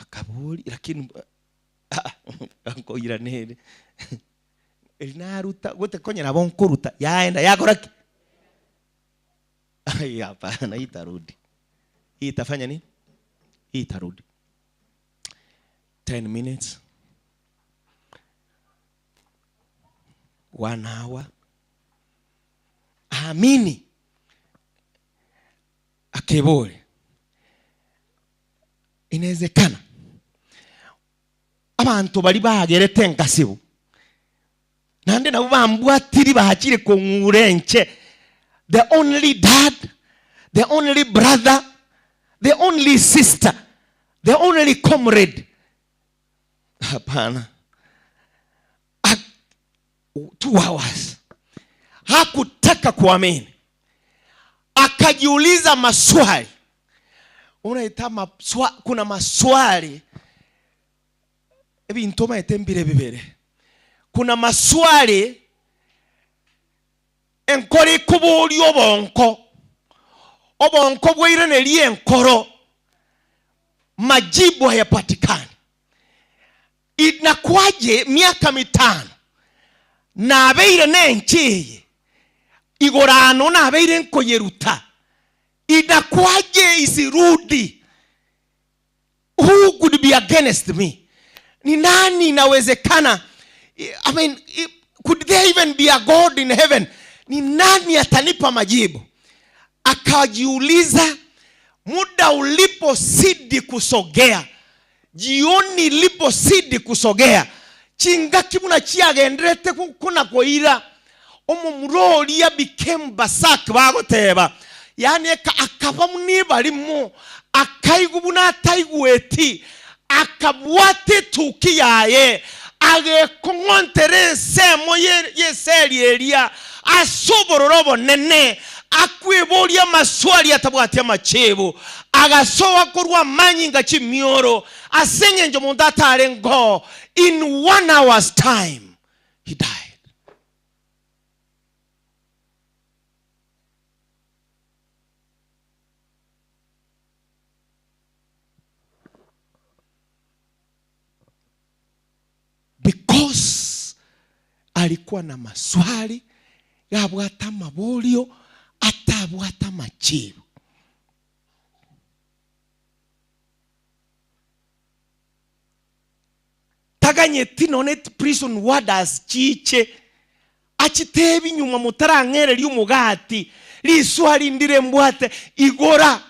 Speaker 1: Akaboria, lakini nkoirana ere, eri naruta, gote konya nabo nkoruta, yaenda yakora ki? Ai, hapana, hii itarudi. Hii itafanya nini? Hii itarudi. 10 minutes, 1 hour, aamini akebore inawezekana abanto baria bagerete enkasibu naende nabwo bambwatiri bachire kong'ura enche the only dad the only brother the only sister the only comrade hapana 2 hours hakutaka kuamini akajiuliza maswali unaita maswa, kuna maswali ebinto omanyete mbire bibere kuna maswali enkoro ekoboria obonko obonko bwairaneria enkoro majibu hayapatikani Inakuaje miaka mitano nabeire nenche eye igoro ano nabeire nkoyeruta inakuaje isirudi who could be against me ni nani inawezekana I mean, could there even be a God in heaven ni nani atanipa majibu akajiuliza muda uliposidi kusogea Jioni iliposidi kusogea, chingaki buna chiagenderete kona koira, omomura oria became berserk bagoteba, yaani akaba buna ebarimo, akaigwa buna ataigweti, akabwata etuki yaye, agekong'ontera ensemo y'eseri eria ase obororo obonene, akweboria amaswali atabwati amachibu, Agasoa korwa amanyinga chimioro, ase engencho omonto atarengeo, in one hour's time he died. Because alikuwa na maswali gabwate amaborio atabwate amachibu. Taganyeti nonye prison warders chiche achitebi nyuma motarang'ereria omogati riswali ndire mbwate igora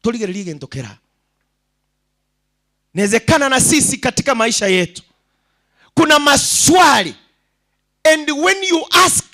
Speaker 1: torigereria egento kera. Inawezekana na sisi katika maisha yetu kuna maswali and when you ask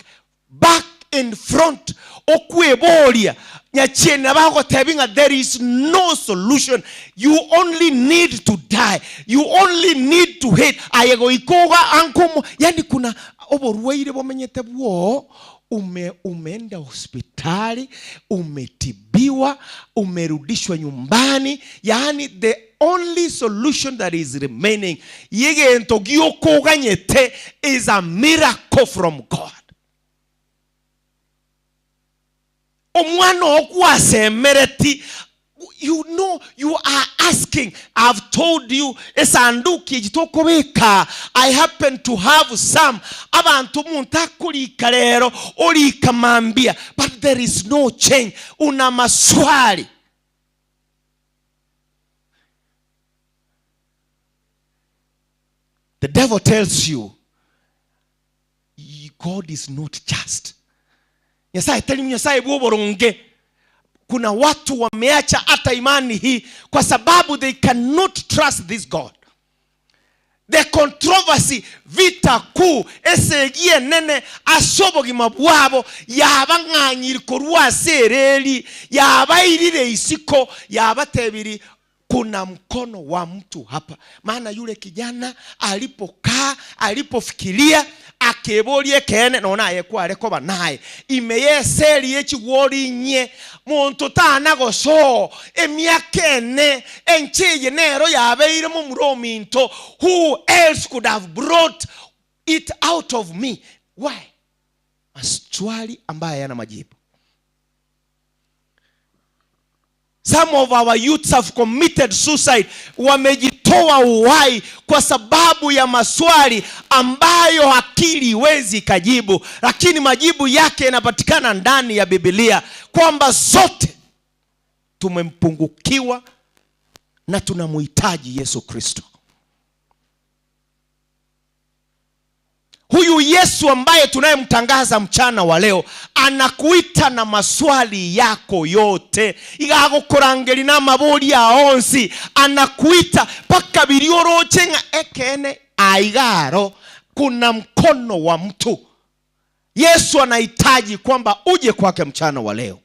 Speaker 1: back and front okweboria nyachieni nabo agotebi ng'a there is no solution you only need to die you only need to hate aye goika oga ankomo yani kuna oborwaire bomenyete bwoo ume umeenda hospitali umetibiwa umerudishwa nyumbani yaani the only solution that is remaining y'egento giokoganyete is a miracle from God. Omwana oo gwasemereti you know you are asking. asking, I've told you, esanduki echi tokobeka, I happen to have some, abanto omonto akorika rero, orika mambia, but there is no change. Una maswali. The devil tells you, God is not just. Nyasaye tari Nyasaye bw'oboronge. Kuna watu wameacha hata imani hii kwa sababu they cannot trust this God. The controversy, vita kuu, esegi enene ase obogima bwabo yabang'anyiri korwa ase ereri, yabairire isiko, yabatebiri kuna mkono wa mtu hapa. Maana yule kijana alipokaa, alipofikiria, akeboria ekeene, nonye aye kware koba naye ime y'eseri y'echigwori inye, monto tana gosoo emiaka ene, enche eye nero yabeire momura ominto, who else could have brought it out of me? Why? Maswali ambayo hayana majibu. Some of our youths have committed suicide, wamejitoa uhai kwa sababu ya maswali ambayo akili iwezi ikajibu, lakini majibu yake yanapatikana ndani ya Biblia, kwamba zote tumempungukiwa na tunamhitaji Yesu Kristo. Huyu Yesu ambaye tunayemtangaza mchana wa leo anakuita na maswali yako yote, igagukurangeri na maburi ya onsi, anakuita paka birioroche ng'a ekene aigaro kuna mkono wa mtu. Yesu anahitaji kwamba uje kwake mchana wa leo.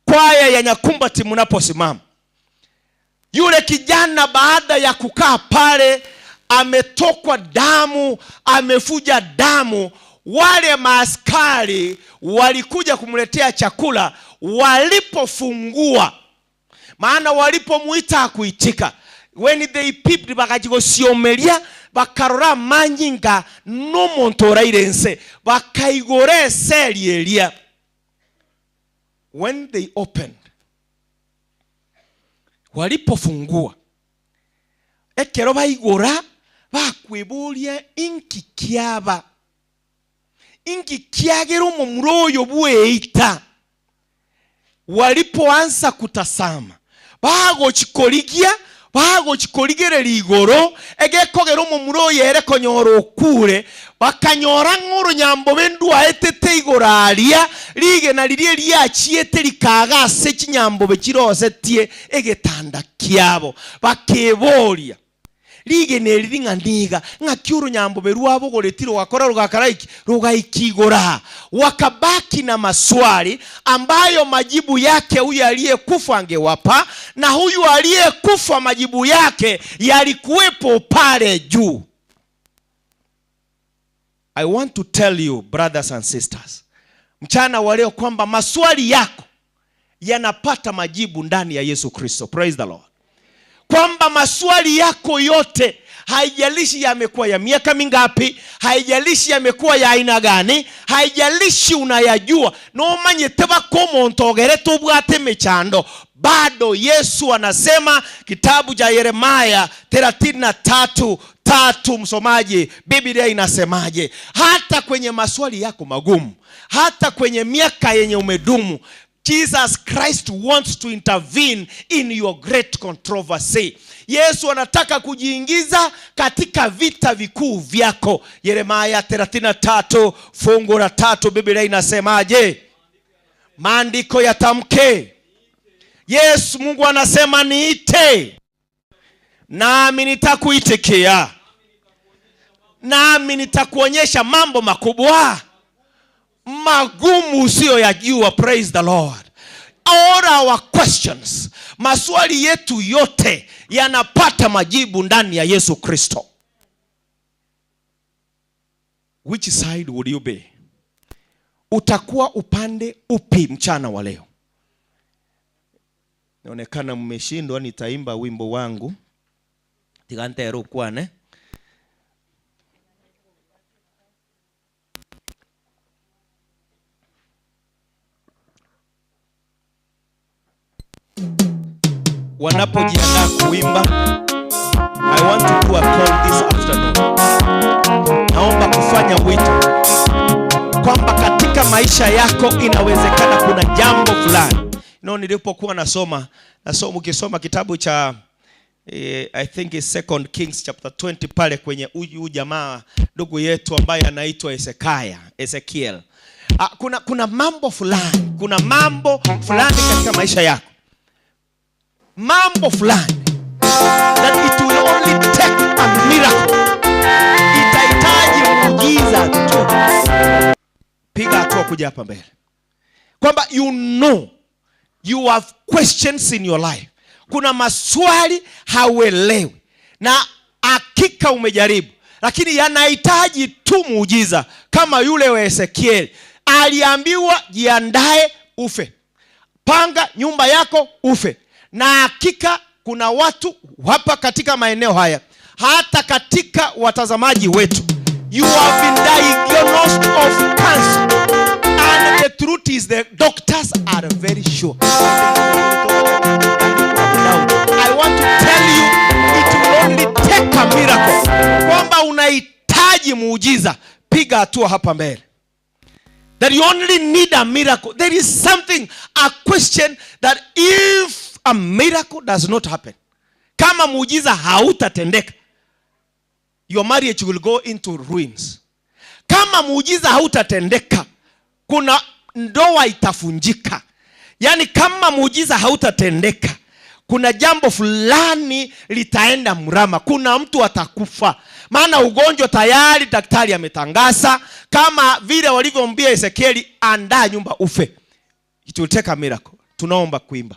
Speaker 1: Kwaya ya Nyakumbati mnaposimama, yule kijana baada ya kukaa pale ametokwa damu, amefuja damu. Wale maaskari walikuja kumletea chakula, walipofungua, maana walipomuita hakuitika. When they peeped, bakajigosiomeria, bakarora manyinga n'omuntu oraire nse, bakaigora eseri eria. When they opened, walipofungua, ekero baigora, bakweboria inki kiaba, inki kiagera omomura oyo bweita. Walipoanza kutasama, bagochikorigia, bagochikorigereria igoro, egekogera omomura oyo ere konyora okure, bakanyora ng'a oronyambo bendwaetete igoro aria, rigena riria riachiete rikaga ase chinyambobe chirosetie egetanda kiabo. Bakeboria, rigena eri ring'a ndiga, ng'aki oronyambobe rwabogoreti rogakora rogakora iki, rogaika igoro. Wakabaki na maswali ambayo majibu yake huyu aliyekufa angewapa, na huyu aliyekufa majibu yake yalikuwepo pale juu. I want to tell you brothers and sisters, mchana wa leo kwamba maswali yako yanapata majibu ndani ya Yesu Kristo. Praise the Lord. Kwamba maswali yako yote, haijalishi yamekuwa ya miaka mingapi, haijalishi yamekuwa ya aina gani, haijalishi unayajua, nomanyete bako omonto ogerete obwate emechando, bado Yesu anasema kitabu cha Yeremia 33:3, msomaji, Biblia inasemaje? Hata kwenye maswali yako magumu, hata kwenye miaka yenye umedumu, Jesus Christ wants to intervene in your great controversy. Yesu anataka kujiingiza katika vita vikuu vyako. Yeremia 33 fungu la 3, Biblia inasemaje? Maandiko yatamke. Yesu Mungu anasema niite, nami nitakuitikia, nami nitakuonyesha mambo makubwa magumu usiyoyajua. Praise the Lord. All our questions, maswali yetu yote yanapata majibu ndani ya Yesu Kristo. Which side would you be? Utakuwa upande upi mchana wa leo? Inaonekana mmeshindwa, nitaimba wimbo wangu. Tigantero kwane. Wanapojiandaa kuimba, I want to do a call this afternoon. Naomba kufanya wito kwamba katika maisha yako inawezekana kuna jambo fulani. No, nilipokuwa nasoma nasoma, ukisoma kitabu cha I think it's Second Kings chapter 20 pale kwenye huyu jamaa ndugu yetu ambaye anaitwa Ezekiel, Ezekiel. Ah, kuna mambo fulani, kuna mambo fulani katika maisha yako, mambo fulani that it will only take a miracle, itahitaji muujiza tu. Piga hatua kuja hapa mbele, kwamba you know you have questions in your life. Kuna maswali hauelewi na hakika umejaribu, lakini yanahitaji tu muujiza, kama yule wa Ezekiel aliambiwa jiandae ufe, panga nyumba yako ufe. Na hakika kuna watu hapa katika maeneo haya, hata katika watazamaji wetu, you have been diagnosed of cancer, and the truth is the doctors are very sure. I want to tell you it will only take a miracle, kwamba unahitaji muujiza. Piga hatua hapa mbele, that you only need a miracle. There is something, a question that if a miracle does not happen, kama muujiza hautatendeka, your marriage will go into ruins. Kama muujiza hautatendeka, kuna ndoa itafunjika. Yaani kama muujiza hautatendeka, kuna jambo fulani litaenda mrama, kuna mtu atakufa. Maana ugonjwa tayari daktari ametangaza, kama vile walivyomwambia Ezekieli, andaa nyumba ufe. It will take a miracle. Tunaomba kuimba.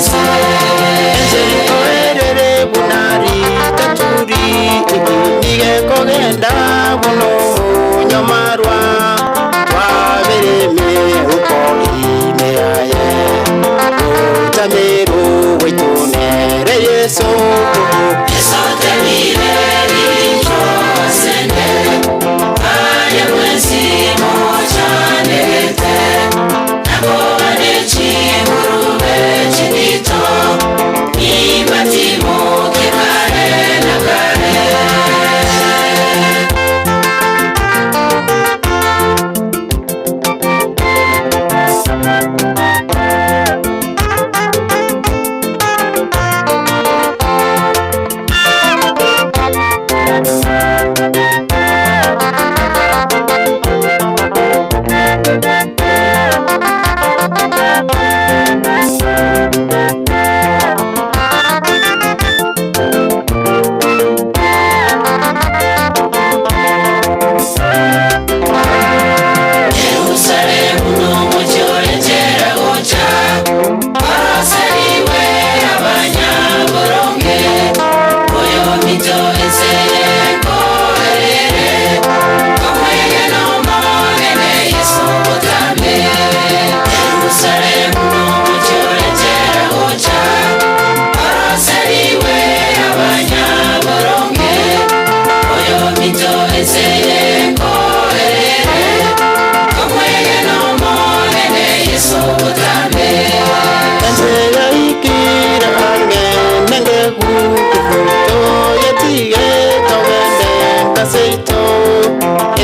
Speaker 6: Ense nkoerere buna ritaturi, nigo ekogenda buna omonyo.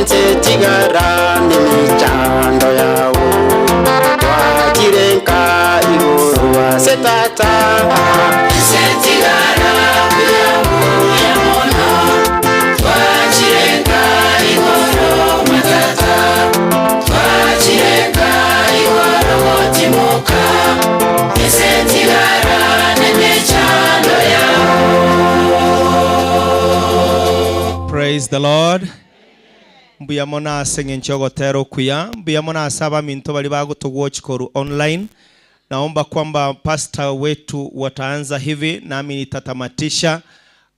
Speaker 6: Ense tigara nemechando yao, Twachire nka igoro ase Tata. Ense tigara buya buya mono, Twachire nka igoro mwa Tata, Twachire nka igoro gotimoka, Ense tigara nemechando yao.
Speaker 1: Praise the Lord. Mbuya mono ase eng'encho y'ogotera okuya. Mbuya mono ase abaminto baria bagotogwochi korwa online. Naomba kwamba pastor wetu wataanza hivi nami nitatamatisha.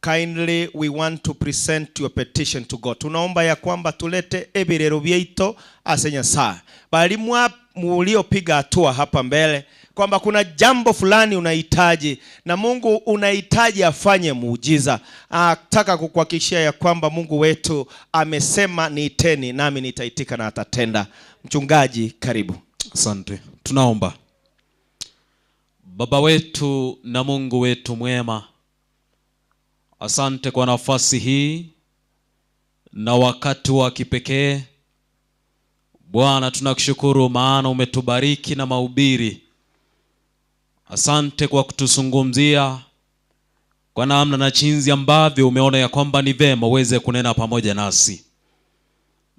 Speaker 1: Kindly we want to present your petition to God. Tunaomba ya kwamba tulete ebirero biaito ase Nyasaye. Bari mwa muliopiga hatua hapa mbele kwamba kuna jambo fulani unahitaji na Mungu unahitaji afanye muujiza. Nataka kukuhakikishia ya kwamba Mungu wetu amesema niiteni nami nitaitika na atatenda. Mchungaji, karibu.
Speaker 7: Asante. Tunaomba. Baba wetu na Mungu wetu mwema, asante kwa nafasi hii na wakati wa kipekee. Bwana, tunakushukuru maana umetubariki na mahubiri. Asante kwa kutuzungumzia kwa namna na jinsi ambavyo umeona ya kwamba ni vema uweze kunena pamoja nasi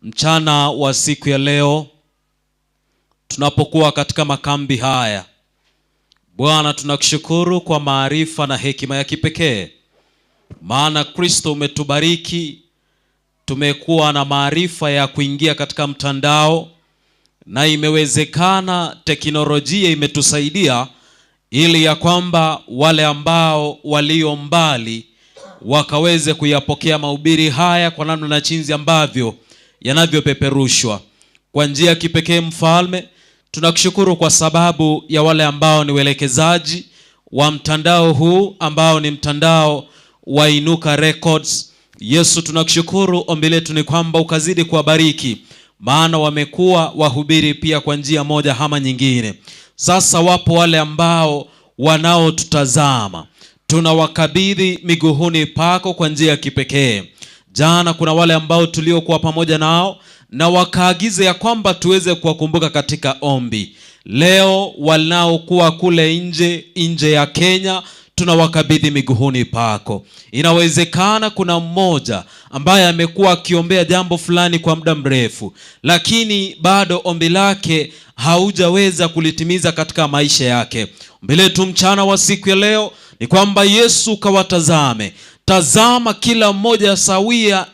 Speaker 7: mchana wa siku ya leo tunapokuwa katika makambi haya. Bwana, tunakushukuru kwa maarifa na hekima ya kipekee, maana Kristo umetubariki, tumekuwa na maarifa ya kuingia katika mtandao na imewezekana, teknolojia imetusaidia ili ya kwamba wale ambao walio mbali wakaweze kuyapokea mahubiri haya kwa namna na jinsi ambavyo yanavyopeperushwa kwa njia ya kipekee. Mfalme, tunakushukuru kwa sababu ya wale ambao ni waelekezaji wa mtandao huu ambao ni mtandao wa Inuka Records. Yesu, tunakushukuru. Ombi letu ni kwamba ukazidi kuwabariki, maana wamekuwa wahubiri pia kwa njia moja ama nyingine. Sasa wapo wale ambao wanaotutazama, tunawakabidhi miguuni pako kwa njia ya kipekee. Jana kuna wale ambao tuliokuwa pamoja nao na wakaagiza ya kwamba tuweze kuwakumbuka katika ombi. Leo wanaokuwa kule nje nje ya Kenya tunawakabidhi miguuni pako. Inawezekana kuna mmoja ambaye amekuwa akiombea jambo fulani kwa muda mrefu, lakini bado ombi lake haujaweza kulitimiza katika maisha yake. Ombi letu mchana wa siku ya leo ni kwamba Yesu ukawatazame. Tazama kila mmoja sawia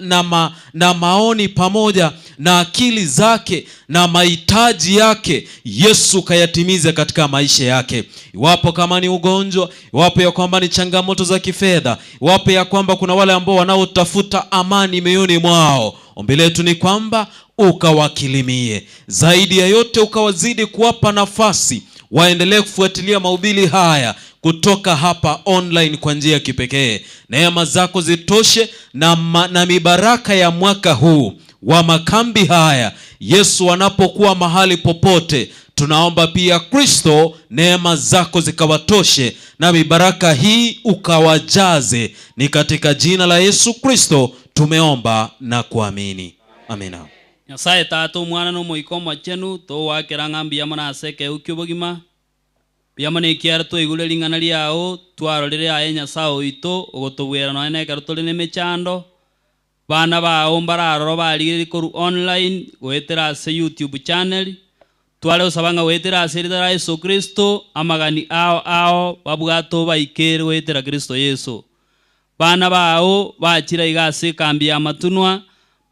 Speaker 7: na maoni pamoja na akili zake na mahitaji yake, Yesu kayatimize katika maisha yake. Iwapo kama ni ugonjwa, iwapo ya kwamba ni changamoto za kifedha, iwapo ya kwamba kuna wale ambao wanaotafuta amani mioyoni mwao, ombi letu ni kwamba ukawakilimie. Zaidi ya yote, ukawazidi kuwapa nafasi waendelee kufuatilia mahubiri haya kutoka hapa online kwa njia ya kipekee. Neema zako zitoshe na mibaraka ya mwaka huu wa makambi haya, Yesu anapokuwa mahali popote, tunaomba pia Kristo neema zako zikawatoshe na mibaraka hii ukawajaze. Ni katika jina la Yesu Kristo tumeomba na kuamini, amina.
Speaker 8: Nyasaye Tata, Omwana na Omoika Omochenu, togwakera ng'a mbuya mono ase ekegwa kia obogima, mbuya mono ekiagera twaigure ring'ana riao, twarorire aye Nyasaye oito, ogotobwera nonya na ekero tore na emechando. Bana bao mbararoro barigereiri korwa online goetera ase YouTube channel, tware gosaba ng'a goetera ase erita ria Yeso Kristo, amagani ao ao babwate obaikere goetera Kristo Yeso. Bana bao bachire iga ase ekambi ya matunwa,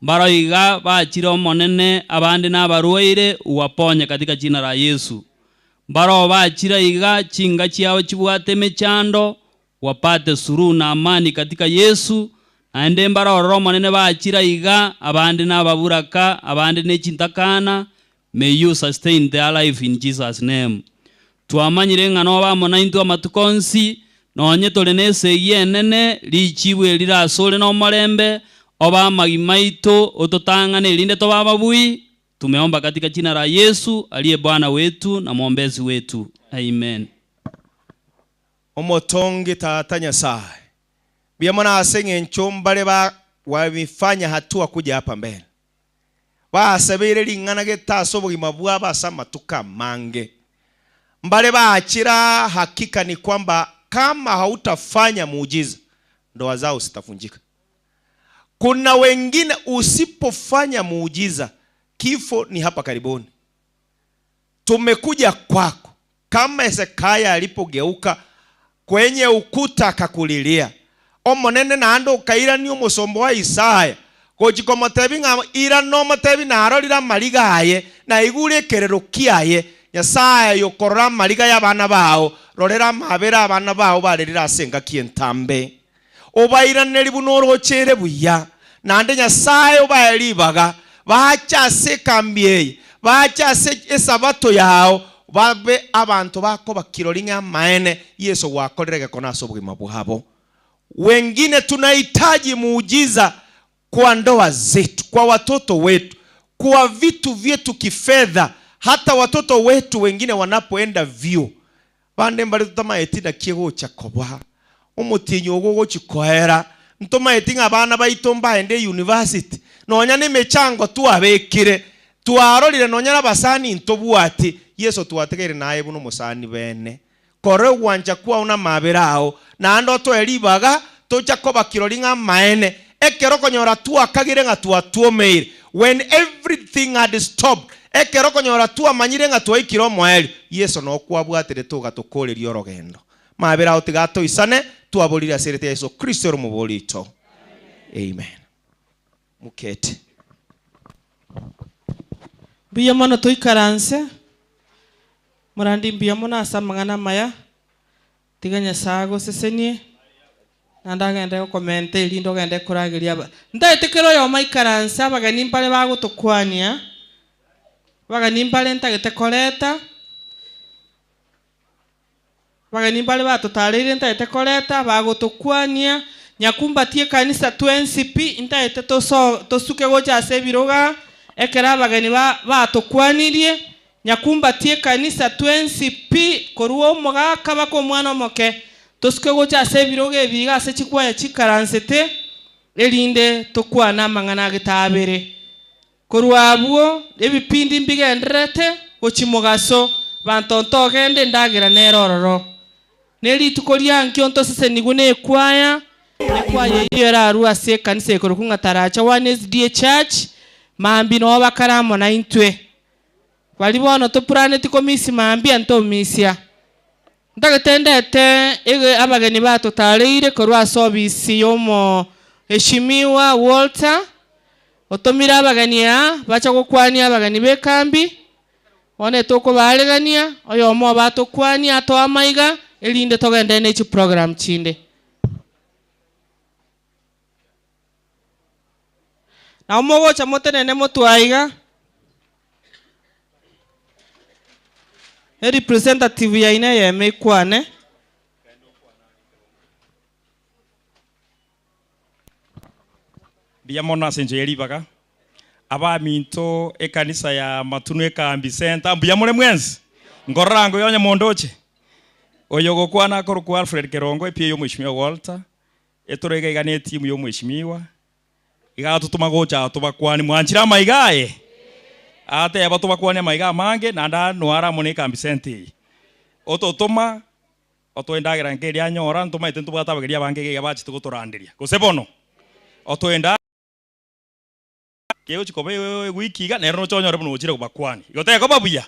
Speaker 8: mbaro iga bachire Omonene, abande nabarwaire, uwaponye katika jina la Yesu. Mbaro bachire iga chinga chiao chibwate emechando, wapate suluhu na amani katika Yesu. Naende mbaro ororo Omonene bachire iga, abande nababuraka, abande nechintakana, may you sustain their life in Jesus name. Twamanyire ng'a nobe amo naintwe amatuko onsi, nonye tore nesegi enene, richibu eri rirasore nomorembe, obe amagima aito, ototang'ane erinde tobe ababui. Tumeomba katika jina la Yesu aliye Bwana wetu na mwombezi wetu. Amen.
Speaker 1: Omotongi Tata Nyasaye, mbuya mono ase eng'encho mbare ba wamefanya hatua kuja hapa mbele. Basebeire ring'ana gete ase obogima bwabo ase amatuko amange. Mbare baachire aa hakika ni kwamba kama hautafanya muujiza ndoa zao zitavunjika. Kuna wengine usipofanya muujiza kifo ni hapa karibuni. Tumekuja kwako kama Hezekia alipogeuka kwenye ukuta akakulilia. Omonene naende okairania omosomba wa Isaya gochia komotebia ng'a irana omotebie narorire amariga aye, naigure ekerero kiaye. Nyasae aye okorora amariga y'abana bao, rorera amaabera abana bao barerire ase engaki entambe. Obairanerie buna oroche ere buya, naende Nyasae obae ribaga bache ase ekambi eye, bache ase Esabato yao, babe abanto bakoba kirori ng'a amaene Yeso gwakorire egekone ase obogima bwabo. Wengine tunahitaji muujiza kwa ndoa zetu, kwa watoto wetu, kwa vitu vyetu kifedha, hata watoto wetu wengine wanapoenda vyuo. Bande mbare totamaeti naki egocha koba, omotienyi ogo ogochi koera, ntomaeti ng'a abana baito mbaende eyunivasiti, nonya nemechango twabekire, twarorire nonya nabasani ntobwati, Yeso twategeire naye buna omosani bene. Kora ogwancha kwao namaabera ao, naende otoe ribaga tocha koba kirori ng'a amaene, ekero okonyora twakagire ng'a twatwomeire, when everything had stopped, ekero okonyora twamanyire ng'a twaikire omoerio, Yeso noo kwabwaterete ogatokoreria orogendo. Maabera ao tiga atoisane, twaborire ase erieta ria Yeso Kristo ere omobori oito. Amen. Mokete.
Speaker 5: Mbuya mono toikaranse. Morandi mbuya mono ase amang'ana amaya, tiga Nyasae agosesenie, naende agende gokomenta erinde ogende korageria aba. Ntagete kera oyomo aikaranse abageni mbare bagotokwania, abageni mbare ntagete koreta, abageni mbare batotareire ntagete koreta, bagotokwania, nyakumbatie ekanisa twensi pi, ntagete toso tosuke gocha ase ebirogo ekero abageni ba batokwanirie, Nyakumbatie ekanisa twensi pi, korwa omogaka baka omwana omoke, tosuke gocha ase ebirogo ebi iga ase chikwaya chikaransete, erinde tokwane amang'ana agetabere. Korwa abwo ebipindi mbigendererete gochia mogaso, banto ntogende endagera nere ororo. Ne rituko ria nkio ntosesenigwe nekwaya, ekwaya eyio erarue ase ekanisa ekorokwa ng'a Taracha One SDA Church, mambia noo bakare amo naintwe. Baria bono topuraneti komisia mambia ntomisia. Ntagete ndete ege abageni batotareire korwa ase obisi y'omoheshimiwa Walter, otomire abageni aa bache gokwania abageni b'ekambi, bono etokobaaregania, oyomo obo atokwanie atoe amaiga, erinde togenderere ne chiprogram chinde. Nabo mogocha motenene motwe aiga. Erepresentative yaino eyemo ekwane.
Speaker 3: Mbuya mono ase enchera ye ribaga. Abaminto ekanisa ya Matunu Ekambi Center, mbuya more mwensi? Nkorora ngoyo onye mondoche. Oyo ogokwana akorokwa Alfred Kerongo, EPA y'Omweshimiwa Walter. Etoro iga iga netimu y'omweshimiwa, iga atotoma gocha aa tobakwanie. Mwanchire amaiga aye? Ateba tobakwanie amaiga amange, naende anwe are amo nekambi center eye. Ototoma, otoe endagera nke eria anyora, ntomaete ntobwate abageni abange iga iga bachete gotoranderia. Gose bono? Otoe enda. Kegochi koba ewiki iga, nere noche onyore buna ochire kobakwania. Igo tekoba buya?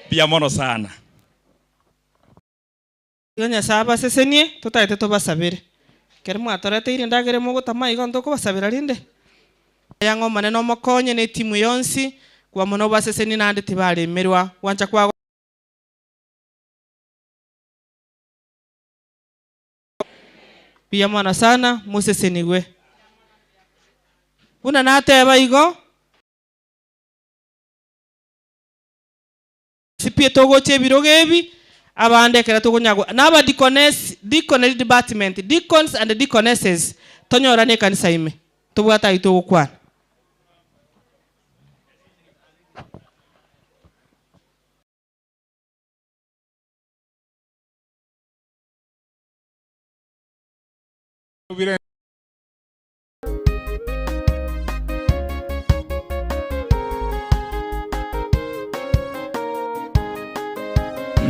Speaker 3: Mbuya mono sana.
Speaker 5: Igo Nyasae abasesenie, totagete tobasabere. Ekero mwatoreteire endagera mogotama igo ntokobasabera rende. Aya ng'a Omonene omokonye na etimu yonsi, kwa mono obasesenie naende tibaremerwa gwancha kwa. Mbuya mono sana, mosesenigwe. Buna nateba igo. Sipie togocha ebirogo ebi, abande ekero tokonya na abadikonesi, deaconry department, deacons and deaconesses, tonyorane ekanisa ime, tobwate ayio togokwana.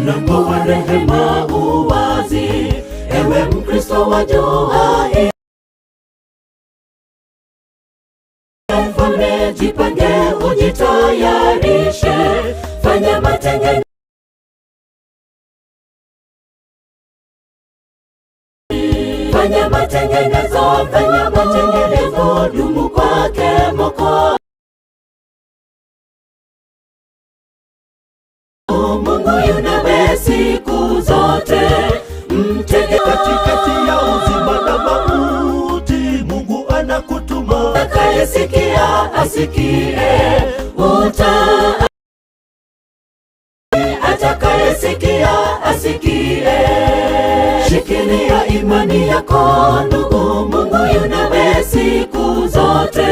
Speaker 9: Mlango wa rehema uwazi, ewe Mkristo wajua hii. Mfalme, jipange, ujitayarishe, fanya matengenezo Fanya matengenezo, fanya matengenezo, dumu kwake Mwokozi. Mungu yu nawe siku zote, mtege
Speaker 10: Katikati ya uzima na mauti, Mungu anakutuma.
Speaker 9: Atakayesikia asikie, uta atakayesikia asikie. Shikilia imani yako ndugu, Mungu yu nawe siku zote,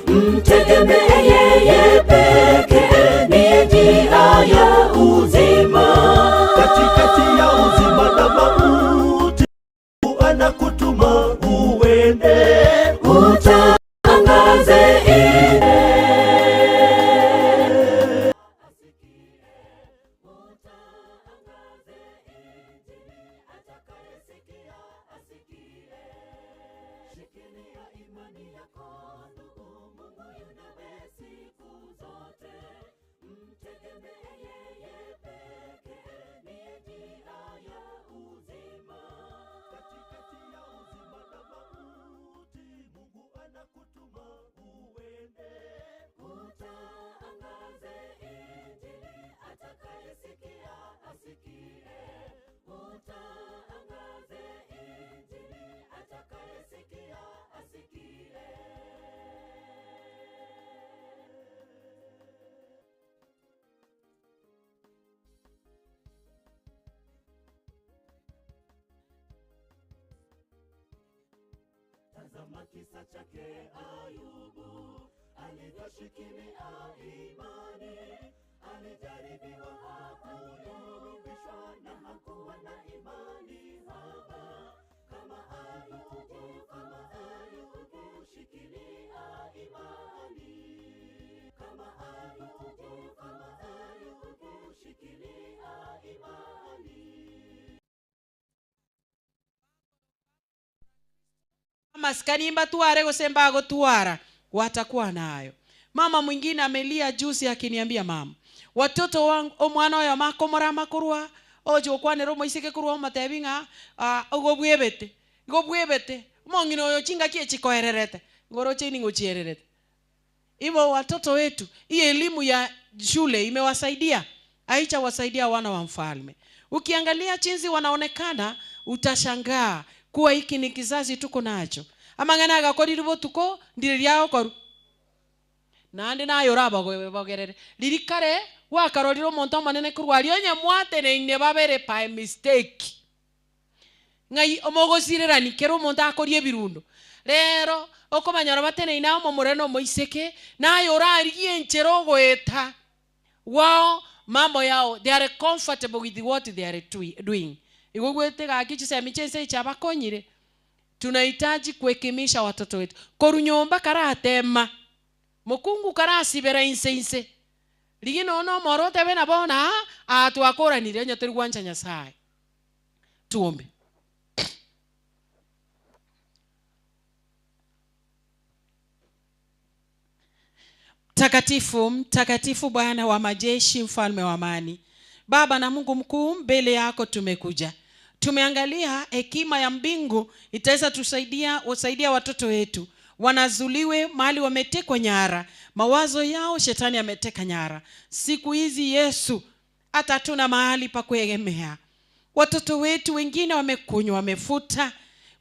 Speaker 9: mtegemee yeye pekee, ndiye njia ya uzima.
Speaker 10: Katikati ya uzima na mauti, Mungu anakutuma uende.
Speaker 9: Utangaze
Speaker 10: Tazama kisa chake Ayubu, alivyoshikilia imani. Alijaribiwa, hakuyumbishwa na hakuwa na imani haba. Kama Ayubu, kama Ayubu, shikilia imani. Kama Ayubu, kama Ayubu, shikilia imani.
Speaker 5: Maskani mbatware gosemba gotwara watakuwa nayo. Mama mwingine amelia juzi akiniambia, mama, watoto wangu omwana oyo makomora makorwa oje okwanera omoiseke korwa omotebi ng'a ogo bwebete igo bwebete omong'ina oyo chingaki echikoererete igoro cheni ngochiererete. Hivyo watoto wetu, hii elimu ya shule imewasaidia, haichawasaidia wana wa mfalme. Ukiangalia jinsi wanaonekana utashangaa kuwa hiki ni kizazi tuko nacho. Amang'ana agakorire botuko ndire riagokoru naende naye orabagogerere ririkare gwakarorire omonto omonene korwa aria onye mwateneine babere by mistake ng'ai omogosirerani kera omonto akoria ebirundo rero okomanyora bateneine amo omomura na omoiseke naye orarigie enchera ogoeta wao mambo yao they are comfortable with what they are doing. Igo gwete gaki chisemi chense ichabakonyire. Tunahitaji kuekimisha watoto wetu. Koru nyomba karatema mukungu karasibera inse inse ligino no morote bena bona atwakoranire nya turi gwancha Nyasaye. Tuombe. Mtakatifu, mtakatifu Bwana wa majeshi, mfalme wa amani. Baba na Mungu mkuu, mbele yako tumekuja. Tumeangalia hekima ya mbingu itaweza tusaidia, wasaidia watoto wetu wanazuliwe mahali wametekwa nyara, mawazo yao shetani ameteka nyara. Siku hizi Yesu, hata hatuna mahali pa kuegemea. Watoto wetu wengine wamekunywa, wamefuta,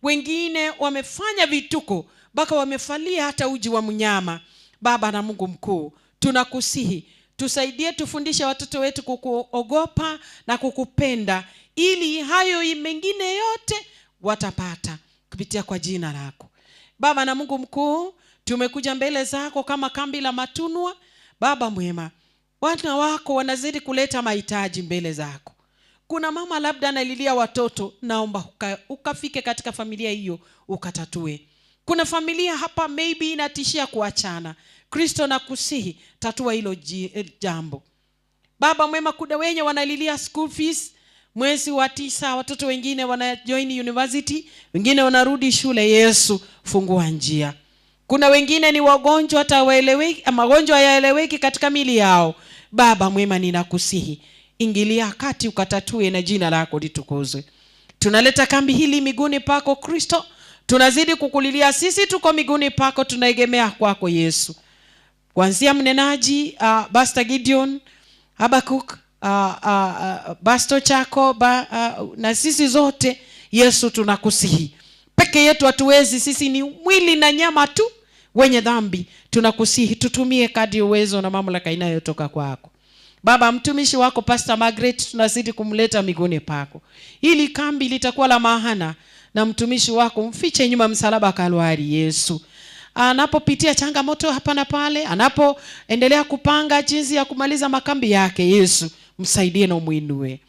Speaker 5: wengine wamefanya vituko mpaka wamefalia hata uji wa mnyama. Baba na Mungu mkuu, tunakusihi tusaidie, tufundishe watoto wetu kukuogopa na kukupenda, ili hayo mengine yote watapata kupitia kwa jina lako. Baba na Mungu mkuu, tumekuja mbele zako kama kambi la Matunwa. Baba mwema, wana wako wanazidi kuleta mahitaji mbele zako. Kuna mama labda analilia watoto, naomba ukafike katika familia hiyo ukatatue. Kuna familia hapa maybe inatishia kuachana. Kristo nakusihi, tatua hilo jambo.
Speaker 11: Baba mwema, kuna wenye wanalilia school fees mwezi wa tisa, watoto wengine wana join university, wengine wanarudi shule. Yesu, fungua njia. Kuna wengine ni wagonjwa hata hawaeleweki, magonjwa hayaeleweki katika mili yao. Baba mwema, ninakusihi ingilia kati ukatatue, na jina lako litukuzwe. Tunaleta kambi hili miguuni pako Kristo, tunazidi kukulilia sisi, tuko miguuni pako, tunaegemea kwako Yesu. Kuanzia mnenaji Pastor Gideon Habakuk, Pastor Chako ba, na sisi zote Yesu tunakusihi. Peke yetu hatuwezi, sisi ni mwili na nyama tu wenye dhambi. Tunakusihi tutumie kadri uwezo na mamlaka inayotoka kwako. Baba, mtumishi wako Pastor Margaret tunazidi kumleta miguuni pako. Hili kambi litakuwa la maana, na mtumishi wako mfiche nyuma msalaba Kalvari Yesu. Anapopitia changamoto hapa na pale, anapoendelea kupanga jinsi ya kumaliza makambi yake, Yesu msaidie na umuinue.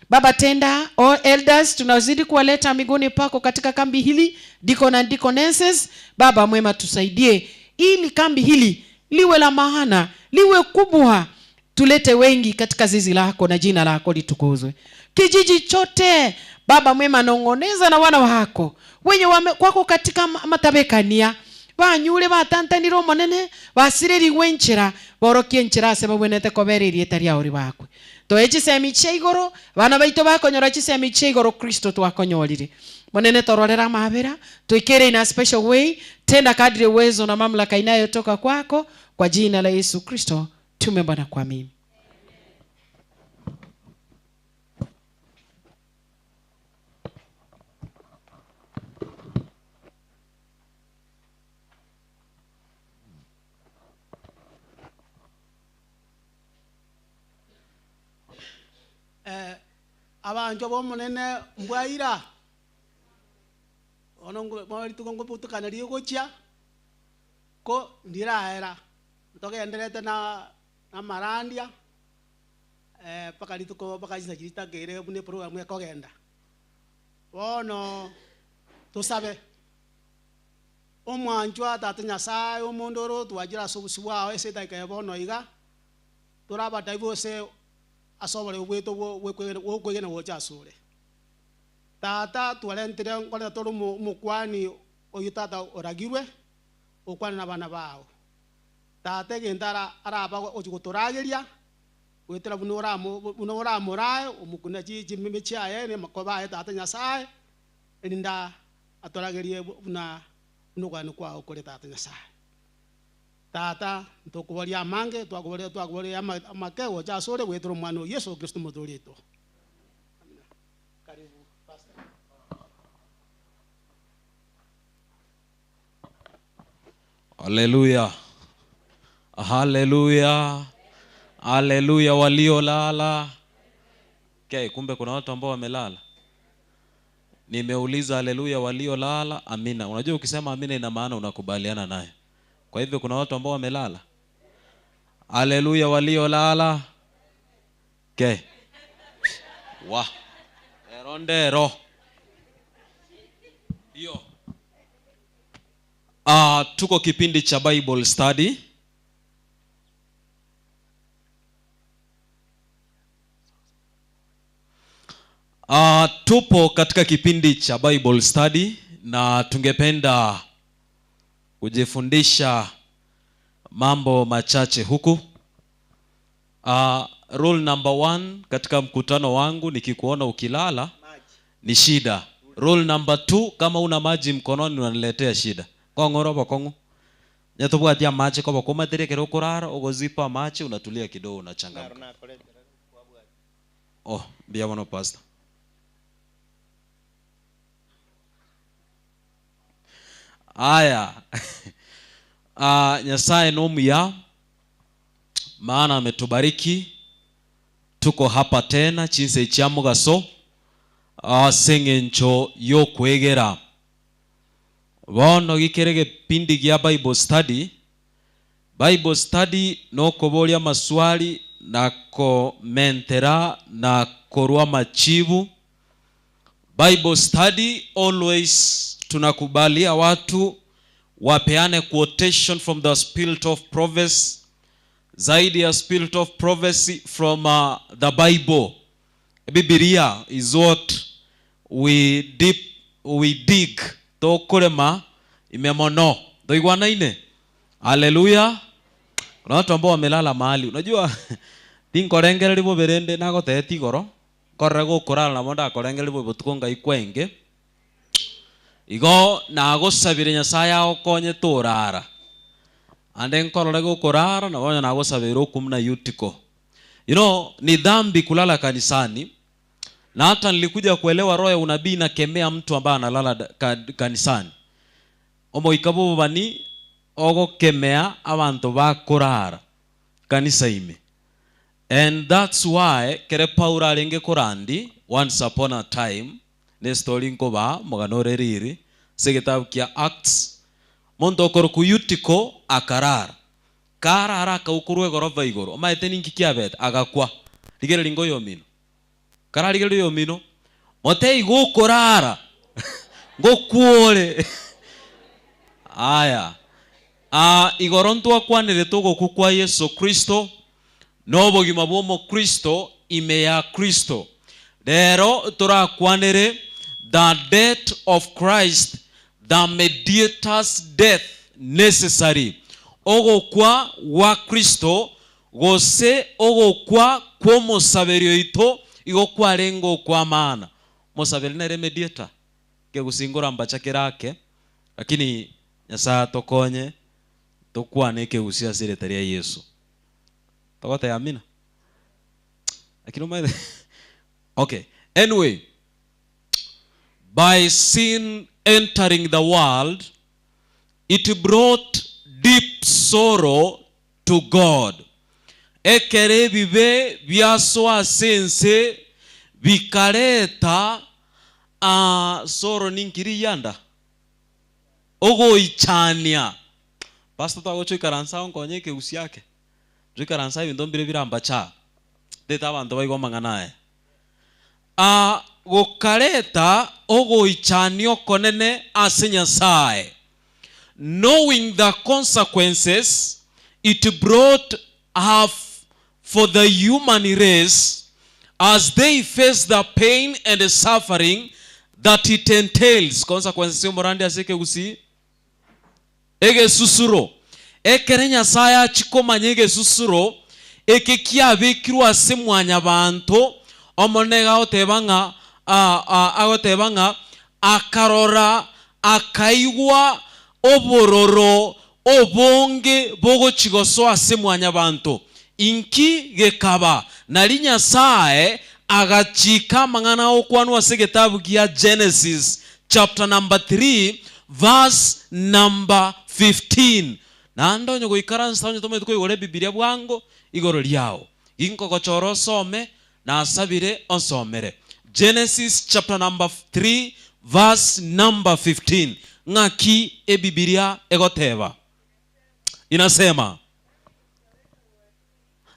Speaker 11: Baba, tenda all elders tunazidi kuwaleta miguuni pako katika kambi hili, deacon and deaconesses. Baba mwema, tusaidie ili kambi hili liwe la maana, liwe kubwa, tulete wengi katika zizi lako na jina lako litukuzwe. Kijiji chote Baba mwema, nongoneza na wana wako wenye wame, kwako katika matabekania banyure batantanire omonene basirerigwe enchera borokie enchera ase babwenete kobereria etari aori bakwe. Toe chisemi chia igoro, bana baito bakonyora chisemi chia igoro Kristo twakonyorire. Monene tororera mabera, tuikere in a special way, tenda kadri uwezo na mamlaka inayotoka kwako, kwa jina la Yesu Kristo tumeomba na kuamini.
Speaker 12: Abanto bomonene mbwaira ono rituko ngobutukana rigochia ko ndiraera ntogenderete na na marandia paka rituko paka chinsa chiritagere buna eprogram ekogenda bono tusabe omwanchwa tata Nyasaye omonto oro twachire ase obosi bwao ase edaika ya bono iga torabatai bose ase oboreu bweto bwokwegena gocha ase ore. Tata twarentire nkoreta tore omokwani oyo tata oragirwe okwane na abana bao. Tata egento araba ochi gotorageria gwetera buna oramo buna oramorae omokuna chimeme chiaye na amakoba aye tata Nyasaye erinda atoragerie buna buna okogania kwao kore tata Nyasaye. Tata ntokoboria amange twakoboria twakoboria amake gocha ase ore gwetera omwana o Yesu Kristo motoretwo. Amina. Karibu pastor.
Speaker 7: Haleluya. Haleluya. Haleluya waliolala. Okay, kumbe kuna watu ambao wamelala. Nimeuliza haleluya waliolala, amina. Unajua ukisema amina ina maana unakubaliana naye. Kwa hivyo kuna watu ambao wamelala. Haleluya waliolala. Okay. Wa. Erondero. Hiyo. Tuko kipindi cha Bible study. Tupo katika kipindi cha Bible study na tungependa kujifundisha mambo machache huku. Rule number 1 katika mkutano wangu, nikikuona ukilala ni shida. Rule number 2, kama una maji mkononi unaniletea shida. Kong'oro bokong'u. Nyatobwatia maji kwa bokoma tere okorara, ogozipa maji unatulia kidogo unachangamka. Oh, mbia mono pastor. Aya. Nyasaye nomuya maana ametubariki. Tuko hapa tena chinse chia mugaso seng'encho yokwegera. Bono gikere gipindi gia Bible study. Bible study nokoboria maswali na komentera na korwa machibu. Bible study always tunakubalia watu wapeane quotation from the spirit of prophecy. Zaidi ya spirit of prophecy from uh, the Bible. Bibilia is what we deep, we dig tokorema ime mono toigwanaine haleluya kuna watu ambao wamelala mahali unajua tinkorengereri bobe rende nagotebeti igoro nkorore gokorara nabo ndakorengereri bobe botuko ngai kwenge igo nagosabire nyasaye agokonye torara ande nkorore gokorara nabo onye nagosabire okumna yutiko you know ni dhambi kulala kanisani na hata nilikuja kuelewa roho ya unabii inakemea mtu ambaye analala da- ka, kanisani omoika bobani ogokemea abanto bakorara kanisa ime and that's why kere paulo arenge korandi once upon a time ne story nkoba mogano ore riri ase egetabu kia acts monto okoroku yutiko akarara karara akaukorwa egorofa igoro omaete ninki kiabete agakwa rigereria ngoyo omino kararigereria oyomino motei gokorara ngokwore aya ah, igoro ntwakwanire togokwa kwa yesu kristo nobogima bwa omokristo ime ya kristo rero torakwanire the death of christ the mediator's death necessary ogokwa gwa kristo gose ogokwa kwa omosaberi oito igo kwarenge okwa maana omosaberi nere mediator kegusingora mbacha kerake lakini nyasaye atokonye tokwane ekegusia ase erieta ria yesu togoteba amina lakini omaete okay anyway by sin entering the world it brought deep sorrow to god ekero ebibe biasoa ase ense bikareta uh, sorrow ninki riyanda ogoichania pastor twagocha oikaransa aho nkonye ekegusi ake nchoikaransa ebinto mbire birambacha tete abanto baigwa amang'ana aya Ah, gokareta ogoichania okonene ase nyasaye knowing the consequences it brought have for the human race as they face the pain and the suffering that it entails consequences omorandi ase ekegusi egesusuro ekere nyasaye achikomanya egesusuro eke kiabekirwe ase mwanyabanto omonene agoteba ng'a agoteba ng'a akarora akaigwa obororo obonge bogochigosoa ase mwanyabanto inki gekaba nari nyasaye agachika amang'ana agokwanwa ase egetabu gia genesis chapter number 3 verse number 15 naende onye goikaransa onye tomanyete koigora ebibilia bwango igoro riao ginkogochora osome nasabire onsomere genesis chapter number 3 verse number 15 ng'aki ebibilia egoteba inasema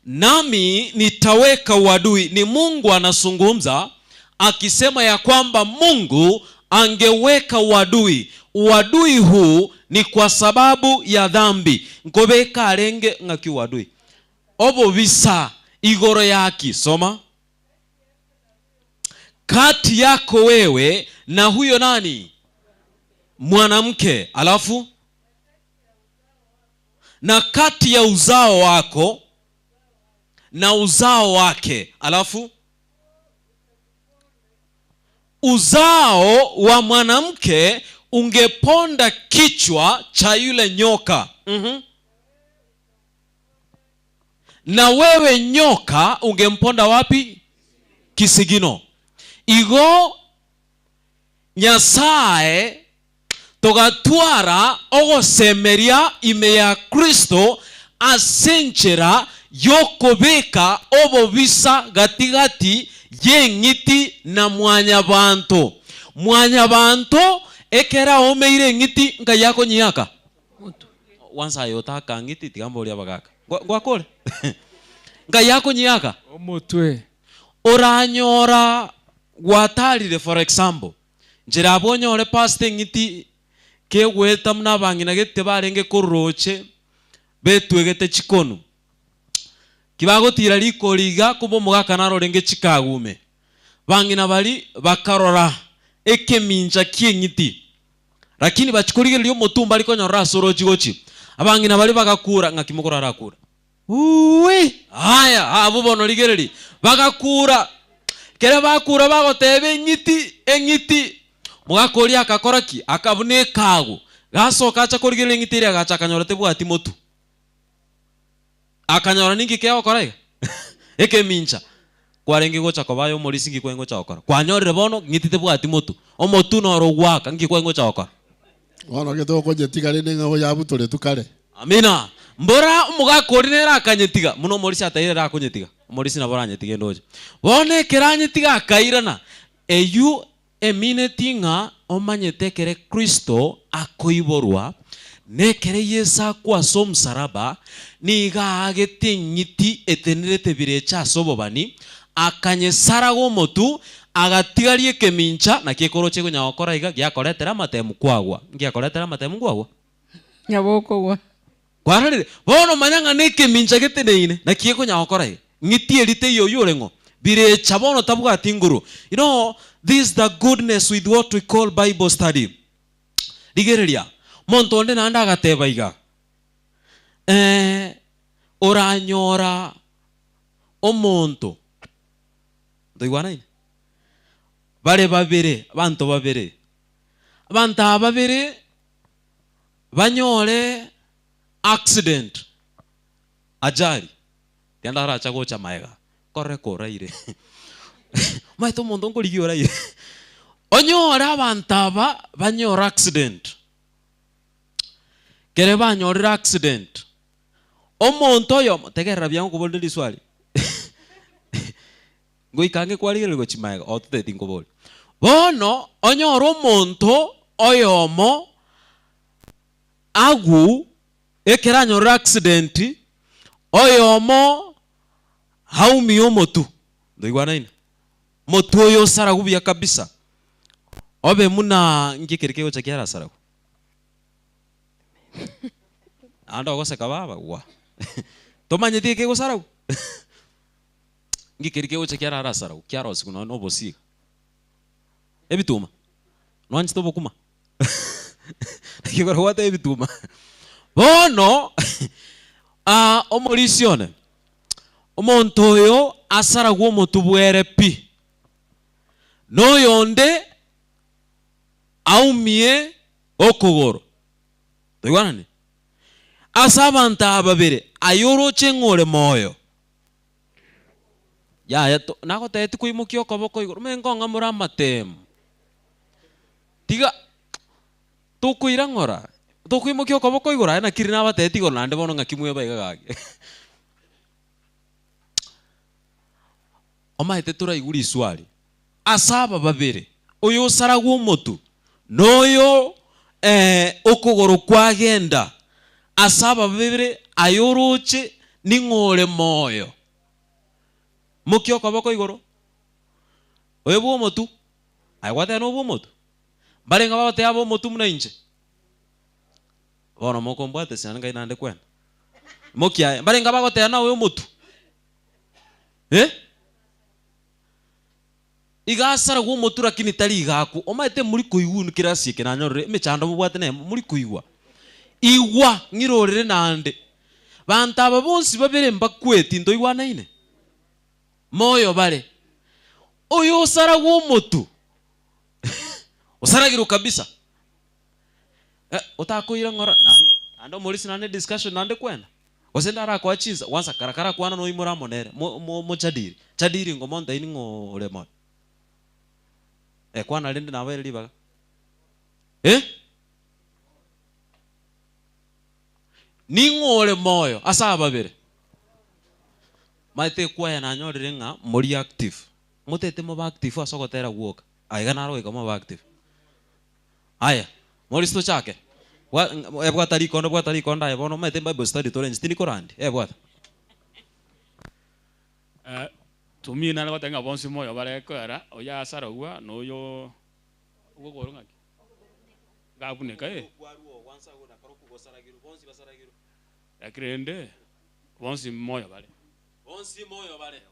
Speaker 7: nami nitaweka uadui ni mungu anazungumza akisema ya kwamba mungu angeweka uadui uadui huu ni kwa sababu ya dhambi nkobeka arenge ng'aki uadui obobisa igoro yaki soma kati yako wewe na huyo nani mwanamke alafu na kati ya uzao wako na uzao wake alafu uzao wa mwanamke ungeponda kichwa cha yule nyoka mm-hmm. na wewe nyoka ungemponda wapi kisigino igo nyasaye togatwara ogosemeria ime ya kristo ase enchera yokobeka obobisa gatigati y'eng'iti na mwanyabanto mwanyabanto ekero aomeire eng'iti nkai akonyiaka once aye otaka ng'iti tiga mborie abagaka Ngwakore nkai akonyiaka
Speaker 13: Omotwe.
Speaker 7: Oranyora gwatarire for example nchera abwo onyore pastor eng'iti kegoeta buna abang'ina gete barenge kororoche betwegete chikonu. Kibagotira rikori iga kumbe omogaka naro orenge chikagume. Bang'ina baria bakarora ekemincha ki'eng'iti, lakini bachia korigereria omotu mbari konyorora ase orochi gochia. Abang'ina baria bagakura, ng'aki mokorara akure? Uuwi! Aya, abwo bono rigereria, bagakura. Ekero bakura bagoteba eng'iti, eng'iti. Omogaka oria akakora ki? Akabuna ekago. Gasoka acha korigereria eng'iti eria agacha akanyora tebwati motu. Akanyora ninki kegokora iga? Ekemincha. Kwarenge gocha koba aye omorisia nki kwarenge gocha gokora? Kwanyorire bono ng'iti tebwati motu. Omotu noro ogwaka nki kwarenge gocha gokora?
Speaker 13: Bono getokonyetiga rende ng'a oyabutoretwe kare.
Speaker 7: Amina. Mbora omogaka oria nere akanyetiga, buna omorisia ataire ere akonyetiga. Omorisia nabo oranyetiga endoche. Bono ekero anyetiga akairana, eywo Emineti ng'a omanyete ekere Kristo akoiborwa, na ekere Yeso akwa ase omosalaba, nigo aagete eng'iti etenerete birecha ase obobani, akanyesaraga omotu, agatigaria ekemincha, naki ekoroche konya gokora iga, giakoretera amatemu kwagwa. Ngiakoretera amatemu kwagwa?
Speaker 2: Nabo okogwa.
Speaker 7: Kwarorire? Bono manya ng'a nekemincha geteneine, naki gekonya gokora iga. Ng'iti eria teiyo oyio ore ng'o? Birecha bono tabwati nguru. You know, this the goodness with what we call Bible study. Rigereria, monto onde naende agateba iga, eh, oranyora omonto, ntoigwanaine? Bare babere, abanto babere, abanto aba babere Banyore accident, ajali, kende aracha gocha maega, koreka oraire. Omanyete omonto nkorigia oraire. Onyore abanto aba banyore accident. Kere banyorire accident, omonto oyomo, tegerera buya nkokoborire riswali, ngoika ang'e kwarigereria gochia maega, ototebeti nkoborie. Bono onyore omonto oyomo agwo ekero anyorire accident, oyomo aumie omotu, ntoigwanaine? Omotwe oyo osaragwe buya kabisa, obe buna nki ekeri kegocha kiarasaragwe? Naende ogoseka baba, gwa! Tomanyeti eke kegosaragwa? Nki keria kegocha kiararasaragwa, kiarosigwa nonya na obosiga? Ebituma? Nwanchete obokima? Naki ekero gwateba ebituma. Bono, omorisia one, omonto oyo asaragwe omotwe bwere pi, na oyonde aumie okogoro. Toigwanani? Ase abanto aba babere, aye oroche ng'a ore moyo. Yaya to nagotebetie koimokia okoboko igoro, omanye nkong'amore amatemo. Tiga tokoira ng'ora, tokoimokia okoboko igoro aye naki riria nabatebetie igoro naende bono ng'aki mweba iga gaki. Omanyete toraigwe riswari, ase aba babere, oyo osaragwe omotu, na oyo okogoro kwagenda, ase aba babere aye oroche ning'o ore moyo? Mokia okoboko igoro, oyo bw'omotu, aye gwateba nobw'omotu? Mbarenge bagoteba ab'omotu buna inche? Bono mokombwatesia naende nkai naende kwenda. Mokia aye, mbarenge bagoteba naye omotu? Eh? Iga asaragwe omotwe lakini tari iga akwo. Omanyete muri koigwa inwe kirasi eke nanyorire emechando mobwate nemo muri koigwa. Igwa ng'irorere naende. Banto aba bonsi babere mbakweti ntoigwanaine? Moyo bare. Oyo osaragwe omotwe osaragirwe kabisa. Eh, otakoira ng'ora naende omorisia naende discussion naende kwenda. Gose ndarakoa chinsa, gwansa kara karakwana noimore amo nere, mo, mo, mochadiri. Chadiri ngomontaini ng'o ore moyo. Eh, kwana rende nabaire ribaga. Eh? Ning'o ore moyo ase aba babere? Maete ekwaya nanyorire ng'a mori active. Motete mobe active ase ogotera gwoka. Aiga naro goika mobe active. Aya, Morris tochake. Bwa, eh, bwata rikondo, bwata rikondo aye bono omanyete Bible study tore inche tindi korandia. Eh, bwata.
Speaker 14: Eh, to me nare goteba ng'a bonsi moyo bare koera, oyo asaragwa na oyo ogokoro ng'aki? Gabuneka eh. Lakini rende, bonsi moyo bare.
Speaker 7: Bonsi moyo bare.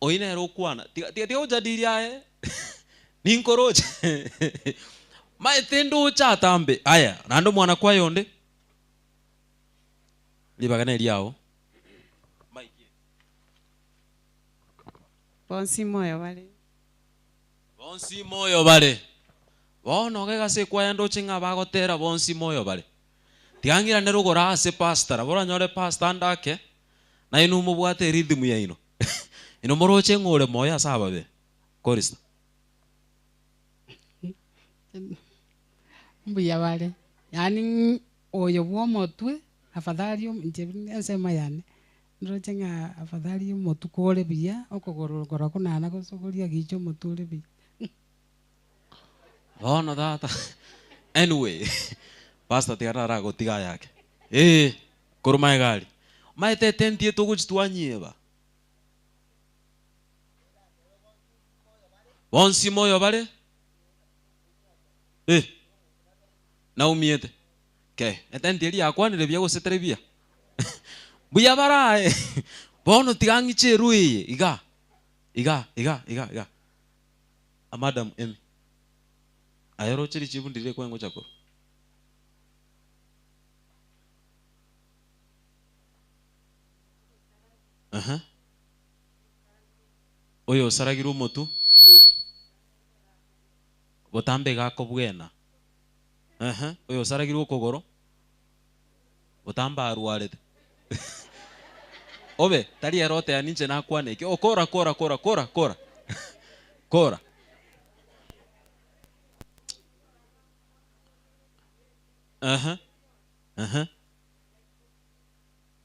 Speaker 7: Oyio nere okwana, tiga tiga tiga gojadili aye, ninkoroche maete ndoche atambe. Aya, naende omwana kwaye onde, ribaga neriao.
Speaker 2: Bonsi moyo bare.
Speaker 7: Bonsi moyo bare. Bono iga egasi ekwaya ndoche ng'a bagotera bonsi moyo bare. Tiga ng'irane rogoro ase pastor, nabo oranyore pastor ande ake, nainwe mobwate erhythm yaino. Inwe moroche ng'a ore moyo ase ababe. Chorister.
Speaker 4: Mbuya bare, yaani oyo bwa omotwe afadhali inche ensemo yane Ndoche ng'a afadhali omotuko ore buya, okogoro korokwo nana gosogoria gicha omotwe ore buya.
Speaker 7: Bono tata anyway pastor tiga naragotiga ayake ee korwa magega aria omanyete etenti eye togochi twanyeba bonsi moyo bare eh naumiete Ke, etenti eria yakwanire buya gose tari buya? Mbuya barae. Bono tiga ng'iche erwa eye iga, iga, iga, iga, iga. Ah, Madam Emmy, aye oroche richibu ndiri rikwe ngocha korwa? Aha. Oyo osaragirwe omotwe, botambe iga akobwena. Ehe, oyo osaragirwe okogoro, botambe arwarete. Obe, tari ere oteba ninche nakwane eki. Oh, kora, kora, kora, kora, kora. Kora. Ehe, ehe.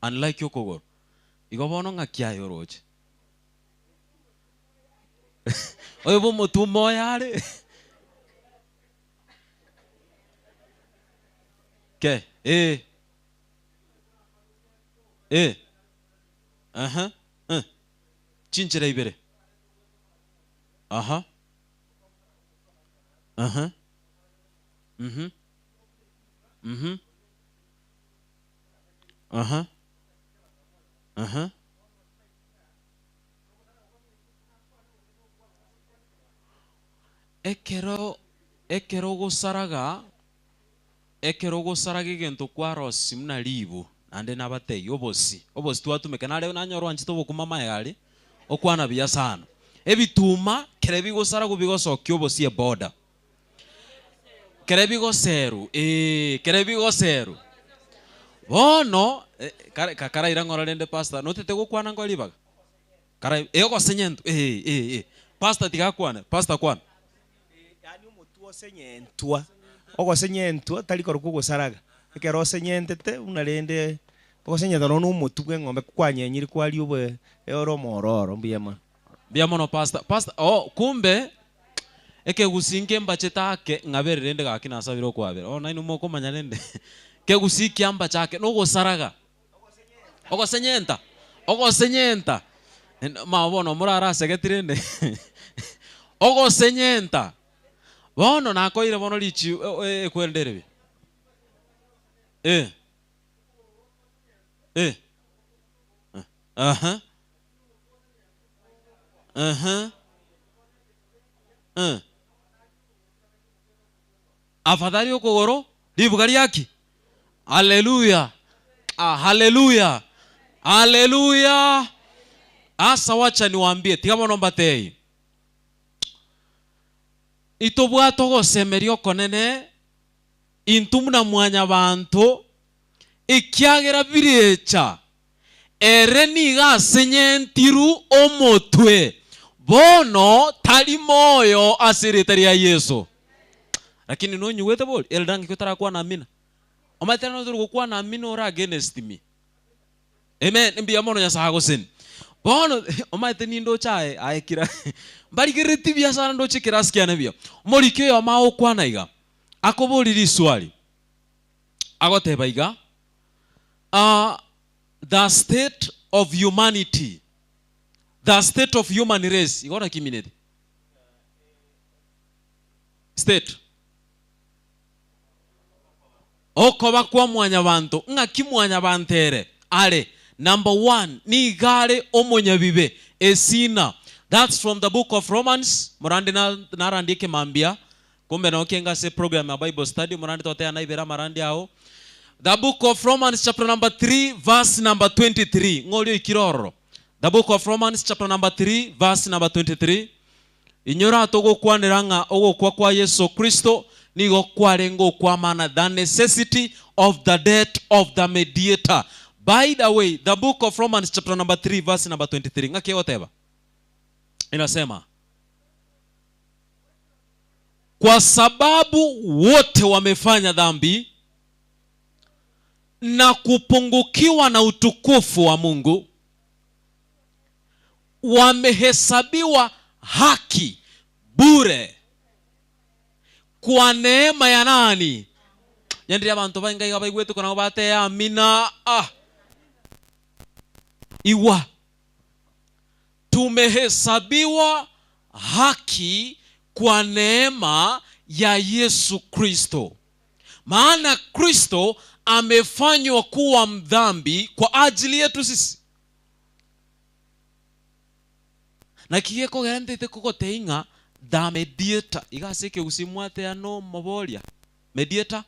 Speaker 7: Unlike okogoro. Igo bono ng'aki aye oroche? Oyo bw'omotumo oyo are. Ke, ee. Ee. Aha, eh. Chinchera ibere. Aha. Aha. Mhm. Mhm. Aha. Aha. Ekero ekero ogosaraga, ekero ogosaraga egento kwarosia buna ribu, naende nabatebie obosi, obosi twatumeka nare nanyora oanchete obokima amaye aria, okwana buya sana. Ebituma kere bigosaragwa bigosokia obosi eboda. Kere bigoserwa eeh, kere bigoserwa. Bono, kare karaira ng'ora rende pastor, notete gokwana nkoe ribaga? Kara eh ogosenyentwa eh eh eh pastor tiga akwane pastor kwana.
Speaker 1: Yaani omotwe osenyentwa, ogosenyentwa tari korokwa ogosaraga, ekero osenyentete buna rende ogosenyenta nonya na omotwe bwa eng'ombe kwanyenyire kwaria obe ore omwororo mbuya mono.
Speaker 7: Mbuya mono pastor. Pastor oh kumbe ekegusii nkembachete ake ng'abere rende gaki nasabire okwabera oh nainwe mokomanya rende kegusii kiambache ake nogosaraga. Ogosenyenta, ogosenyenta, mama bono omorare asegeti rende ogosenyenta, bono nakoeire bono richi ekwerende ere buya eh, eh, aha, aha, eh. Afadhali okogoro ribuga riaki? Haleluya! Ah, haleluya! Haleluya! Asa wacha niwaambie, tiga bono mbatebie, itobwate ogosemeria okonene intwe buna mwanyabanto, ekiagera birecha ere nigo asenyentiru omotwe, bono tari moyo ase erieta ria Yeso. Lakini nonyigwete bori? Elder ng'aki otarakwana amina? Omanyete nere otori gokwana amina ore against me. Amen, mbuya mono Nyasae agoseni. Bono omanyete nindoche aye aye kira mbarigereretie buya sana ndoche ekerasi kiane buya. Omoriki oyomo agokwana iga, akoboria riswali, agoteba iga, ah, the state of humanity, the state of human race, igo naki emineti? State. Okoba kwa mwanyabanto, ng'aki mwanyabanto ere are? Number one, nigo are omonyabibe, a sinner. That's from the book of Romans, morande na narandie ekemambia, kumbe noo kienge ase program ya Bible study, morande toteba naibere amarandi ao. The book of Romans chapter number 3 verse number 23, ng'o oria oikire ororo? The book of Romans chapter number 3 verse number 23. Inyora togokwanera ng'a ogokwa kwa Yeso Kristo nigo kwarenge okw'amana, the necessity of the death of the mediator. By the way, the book of Romans chapter number 3 verse number 23 ng'aki egoteba? Inasema, Kwa sababu wote wamefanya dhambi na kupungukiwa na utukufu wa Mungu, wamehesabiwa haki bure kwa neema ya nani? Nyandiria abanto bainga iga baigwete ko nabo batee amina. Ah. Igwa. Tumehesabiwa haki kwa neema ya Yesu Kristo. Maana Kristo amefanywa kuwa mdhambi kwa ajili yetu sisi. Naki gekogera kogotebia ng'a the mediator, iga ase ekegusii mwateba nomoboria, mediator,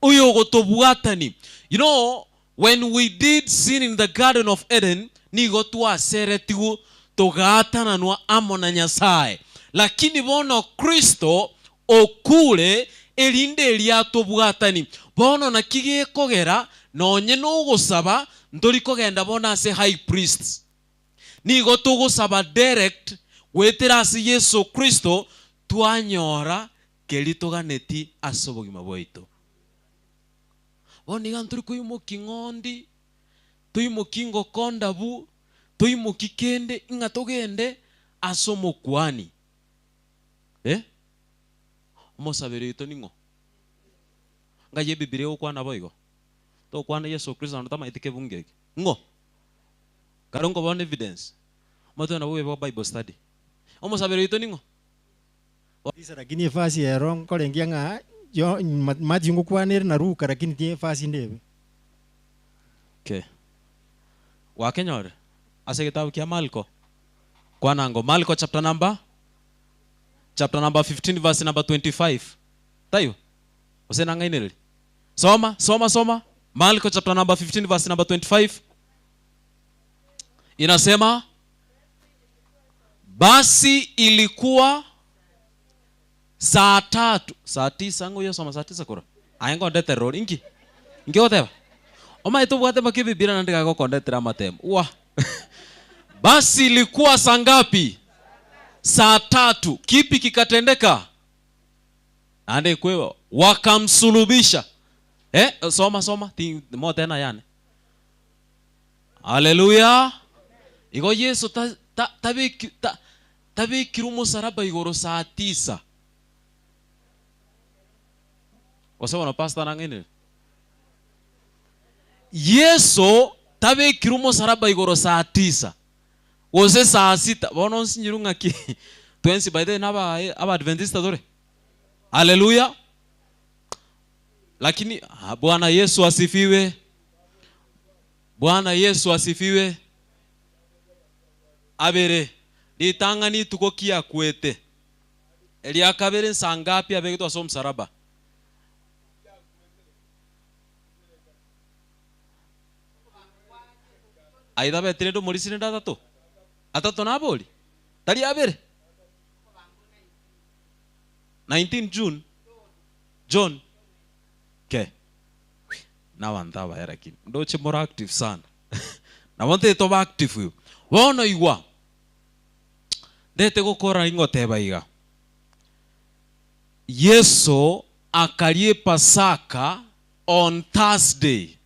Speaker 7: oyo ogotobwatani. You know, when we did sin in the garden of Eden, nigo twaseretigwe togaatananwa amo na Nyasae. Lakini bono Kristo okure erinde erio atobwatani. Bono naki gekogera nonye nogosaba ntori kogenda bono ase high priest. Nigo togosaba direct goetera ase Yeso Kristo twanyora keria toganeti ase obogima bwaito. Bono iga ntori koimokia ng'ondi, toimokie ngoko ndabu, toimokie kende ng'a togende ase omokuani. Eh? Omosaberi oito ning'o? Ngai Ebibilia egokwana boigo? Tokwana Yeso Kristo naende tamaeti kebungo eke. Ng'o? Kare nkobona evidence. Omotwe nabo obe bwa Bible study. Omosaberi oito ning'o?
Speaker 15: Kabisa lakini efasi ero nkorengia ng'a yo Mathew ngokwana ere na Luka lakini ti efasi ndebe.
Speaker 7: Okay. Gwakenyorire? Ase egetabu kia Marko. Kwana ango Marko chapter number chapter number 15 verse number 25. Taibo? Gose nang'ainereria? Soma, soma, soma. Marko chapter number 15 verse number 25. Inasema basi ilikuwa saa tatu, saa tisa ng'o oyosoma saa tisa korwa? Aye nkondeterera ore inki? Inki ogoteba? Omanyete obwate mpaka ebibiria naende iga agokondetera amatemo. Wah! Basi ilikuwa saa ngapi? Saa tatu. Kipi kikatendeka? Naende ekweba wakamsulubisha. Eh, soma soma ti motena yane. Haleluya! Igo Yeso ta, ta, tabeki, ta, tabekire omosaraba igoro saa tisa. Gose bono pastor nang'ainire? Yeso tabekire omosaraba igoro saa tisa, gose saa sita. Bono nsinyirwe ng'aki twensi by the way naba Abadventista tore? Haleluya! Lakini ah, Bwana Yesu asifiwe. Bwana Yesu asifiwe. Abere, ritang'ani ituko ki akwete? Eria kabere nsa ngapi abegetwe ase omosaraba? Aye tabeti rende omorisia rende atato? Atato nabori? Tari abere? 19 June John ke nabanto abaya lakini ndoche more active sana nabo ntete tobe active igo. Bono igwa ntete gokora ingoteba iga Yeso akaria epasaka on Thursday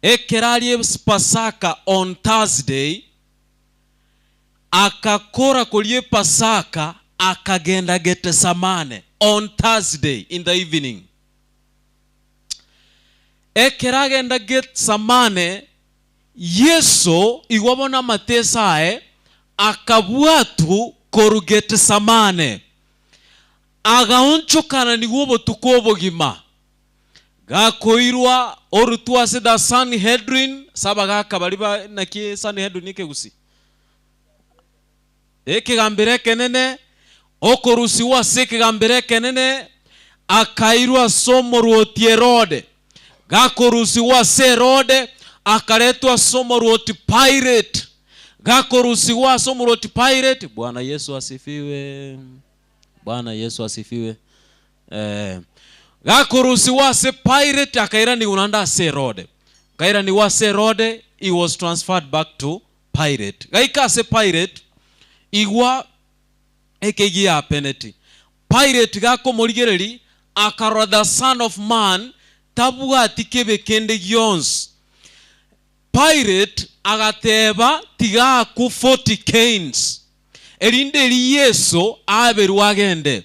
Speaker 7: ekero aria epasaka on Thursday Akakora koria Epasaka, akagenda Getesamane on Thursday in the evening. Ekero agenda Getsamane, Yeso igwa bono amateso aye, akabwatwa korwa Getsamane, agaonchokana nigo obotuko obogima. Gakoirwa orutwe ase the Sanhedrin, ase abagaaka baria ba naki Sanhedrin ekegusii? Ekegambero ekenene, okorusigwa ase ekegambero ekenene, akairwa ase omorwoti Herode. Gakorusigwa ase Herode, akaretwa ase omorwoti Pilate. Gakorusigwa ase omorwoti Pilate, Bwana Yesu asifiwe! Bwana Yesu asifiwe! Eh, gakorusigwa ase Pilate akairanigwa naende ase Herode. Akairanigwa ase Herode, he was transferred back to Pilate. Gaika ase Pilate, igwa ekegi yapeneti. Pilate gakomorigereria, akarora the son of man tabwati kebe kende gionsi. Pilate agateba, Tiga akwe 40 canes, erinde eri Yeso aberwe agende.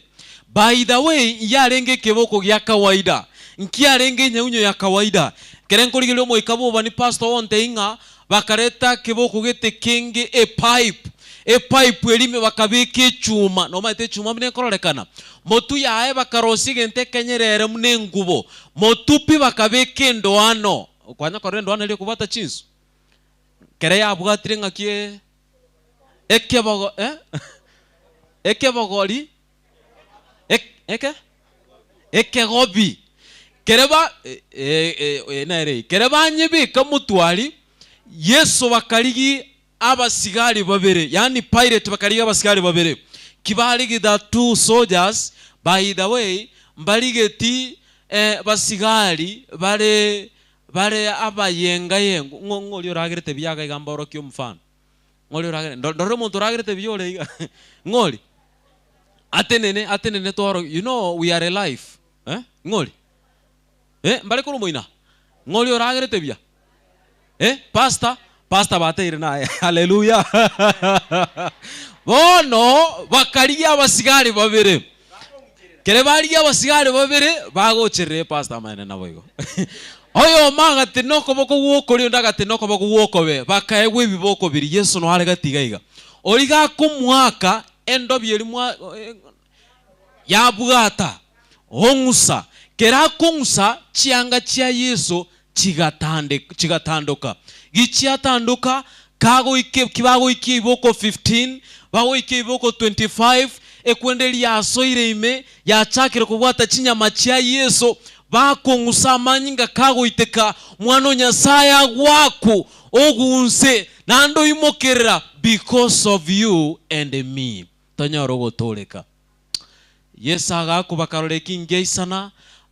Speaker 7: By the way, yarenge ekeboko gia kawaida, nkiarenge enyaunyo ya kawaida. Ekere nkorigereria omoika bw'obobani pastor ogontebia ng'a bakareta ekeboko gete kenge epipe, epipe eria ime bakabeka echuma, nomanyete echuma buna ekororekana? Motwe yaye bakarosia egento ekenyerere buna engubo, motwe pi bakabeka endoano, Kwanya korora endoana eria ekobwata chinsu? Ekere yabwatire ng'aki ekebogo eh? Ekebogori eke ekegobi kere ba nere eye kere banyebeka motwari Yeso bakarigi abasigari babere yaani Pilate bakarigia abasigari babere ki barigitha two soldiers by the way mbarigeti basigari bare bare abayengayengu ng'o ng'ori oragerete buya iga iga mborokie omofano ng'ori oragere ndore omonto oragerete buya ore iga ng'ori atenene atenene tworo you know we are alive eh ng'ori eh mbare korwa moina ng'ori oragerete buya eh pastor pastor bateire naye haleluya bono bakarigia abasigari babere kere barigia abasigari babere bagocherera epastor amaene naboigo oyomo agatenena okoboko gwokorio onde agatenena okoboko gwokobee bakaegwa ebiboko biria Yeso noyo are gati iga iga oria gakomoaka endobi eria mwa yabwata ong'usa kere akong'usa chianga chia Yeso chigatandoka. Gichiatandoka, kagoika kibagoikia iboko 15, bagoikia iboko 25, ekwende riasoire ime, yachakire kobwata chinyama chia Yeso, bakong'usa amanyinga kagoiteka, Mwana o Nyasae agwaku, ogunse, naende oimokerera, because of you and me. Tonyore ogotooreka. Yeso agakwa bakarora ekingi isana,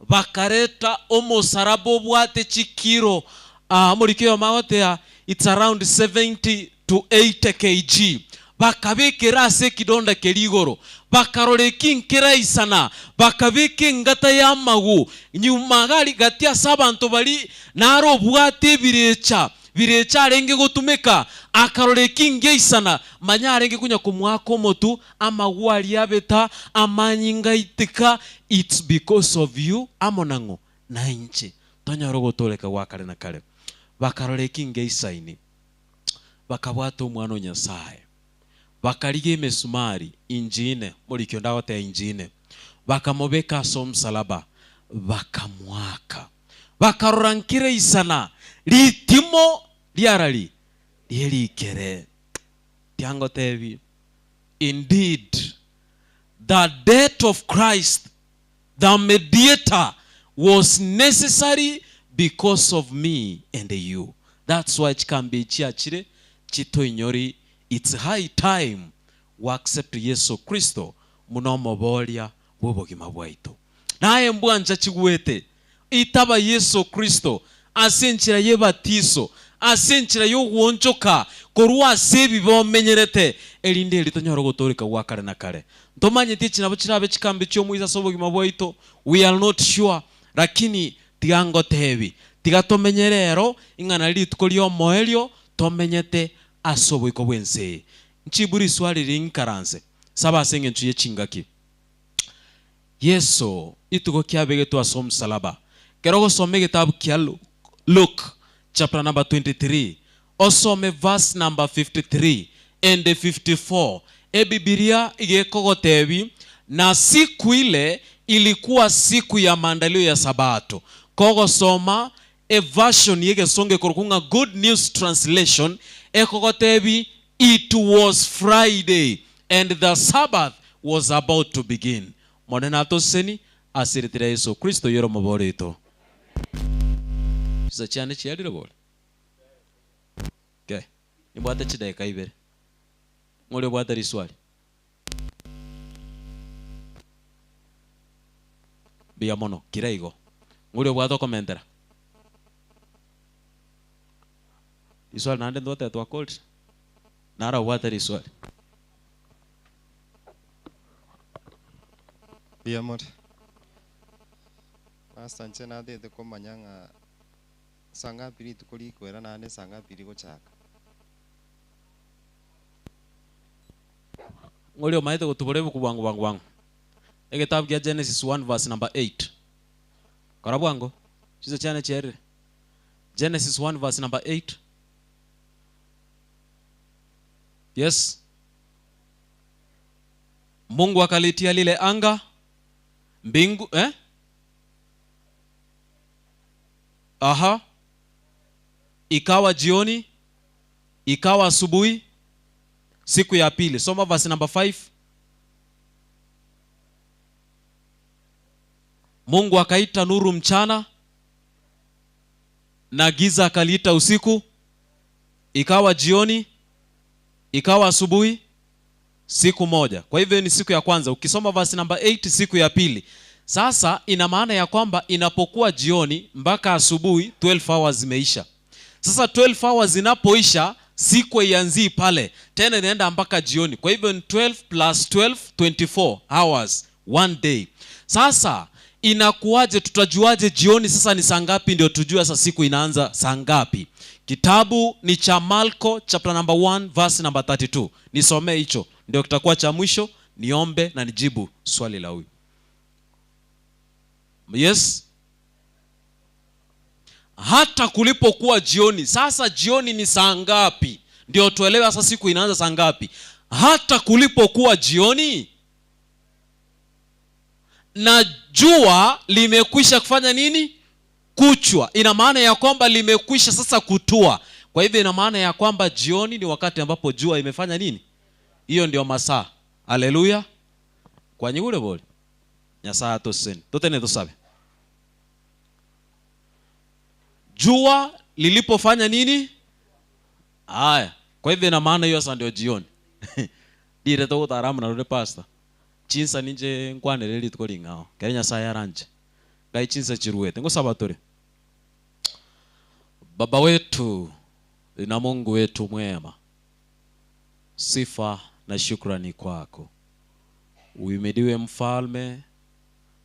Speaker 7: bakareta omosaraba obwate chikiro, omoriki oyomo agotea it's around 70 to 80 kg, bakabekera ase ekidonda keria igoro, bakarora ekingi keraisana, bakabeka engata y'amagu nyuma gari gati ase abanto baria naro obwate ebirecha birecha arenge gotumeka, akarora ekingi isana, manya arenge konya komoaka omotu, Amagwa aria abeta, amanyinga aitika, it's because of you amo nang'o? Nainche. Tonyore ogotooreka gwa kare na kare. Bakarora ekinga eisaini, bakabwata Omwana o Nyasae, bakarigia emesumari inchine, morikio onde agoteba inchine, bakamobeka ase omosalaba, bakamoaka. Bakarora nkere isana, ritimo riarari rierikere. Tiangotebi, Indeed, the death of Christ, the mediator, was necessary because of me and you. That's why chikambi echi chiachire chitoinyori it's high time we accept Yeso Kristo buna omoboria bw'obogima bwaito. Naye mbwancha chigwete Itaba Yeso Kristo ase enchera y'ebatiso, ase enchera y'ogwonchoka korwa ase ebibe omenyerete, erinde erio tonyore ogotooreka gwa kare na kare. Ntomanyeti echi nabo chirabe chikambi chi'omoiso ase obogima bwaito, we are not sure, lakini tiga ngotebi, tiga tomenye rero ing'a nari rituko ri'omoerio tomenyete ase oboiko bw'ense eye. Nchibu riswali riria ng'ikaranse, saba ase engencho ye chingaki. Yeso, rituko kiabegetwe ase omosalaba. Ekero ogosoma egetabu kia Luke chapter number 23, osome verse number 53 and 54, Ebibilia iga ekogotebi, Na siku ile ilikuwa siku ya maandalio ya Sabato. Kogosoma eversion y'egesongo ekorokwa ng'a Good News Translation ekogotebi It was Friday and the Sabbath was about to begin. Monene atoseseni ase erieta ria Yeso Kristo oyore omobori oito. Chinsa chiane chiarire bori? Okay. Nimbwate chidakika ibere. Ng'o oria obwate riswali? Mbuya mono, kira igo. Ng'o oria obwate okomentera? Riswali naende ntwateba twakorire? Naro obwate riswali.
Speaker 16: Mbuya more. Pastor inche natete komanya ng'a saa ngapi rituko rikoera naende saa ngapi rigochaka.
Speaker 7: Ng'o oria omaete gotubora ebuku bwango bwango bwango? Egetabu gia Genesis 1 verse number 8. Kora bwango, chinsa chiane chiarire. Genesis 1 verse number 8. Yes. Mungu akalitia lile anga mbingu eh? Aha. Ikawa jioni, ikawa asubuhi, siku ya pili. Soma verse number 5. Mungu akaita nuru mchana na giza akaliita usiku. Ikawa jioni, ikawa asubuhi, siku moja. Kwa hivyo ni siku ya kwanza. Ukisoma verse number 8, siku ya pili. Sasa ina maana ya kwamba inapokuwa jioni mpaka asubuhi 12 hours zimeisha. Sasa 12 hours zinapoisha, siku haianzii pale tena, inaenda mpaka jioni. Kwa hivyo ni 12 plus 12, 24 hours one day. Sasa inakuwaje? Tutajuaje jioni sasa ni saa ngapi ndio tujue sasa siku inaanza saa ngapi? Kitabu ni cha Marko chapter number 1 verse number 32. Nisomee hicho ndio kitakuwa cha mwisho, niombe na nijibu swali la huyu. Yes. Hata kulipokuwa jioni. Sasa jioni ni saa ngapi? Ndio tuelewe sasa siku inaanza saa ngapi. Hata kulipokuwa jioni na jua limekwisha kufanya nini? Kuchwa. Ina maana ya kwamba limekwisha sasa kutua. Kwa hivyo ina maana ya kwamba jioni ni wakati ambapo jua imefanya nini? Hiyo ndio masaa. Haleluya. Kwa nyigure bole. Nyasaye atoseni. Totene tusabe. Jua lilipofanya nini? Haya. Kwa hivyo ina maana hiyo sasa ndio jioni. Dire to gutaramu na rure pastor. Chinsa ninje nkwanere rituko ring'ao. Kere Nyasaye aranje. Ngai chinsa chiruete. Ngosaba tore. Baba wetu na Mungu wetu mwema, sifa na shukrani kwako. Uimidiwe mfalme.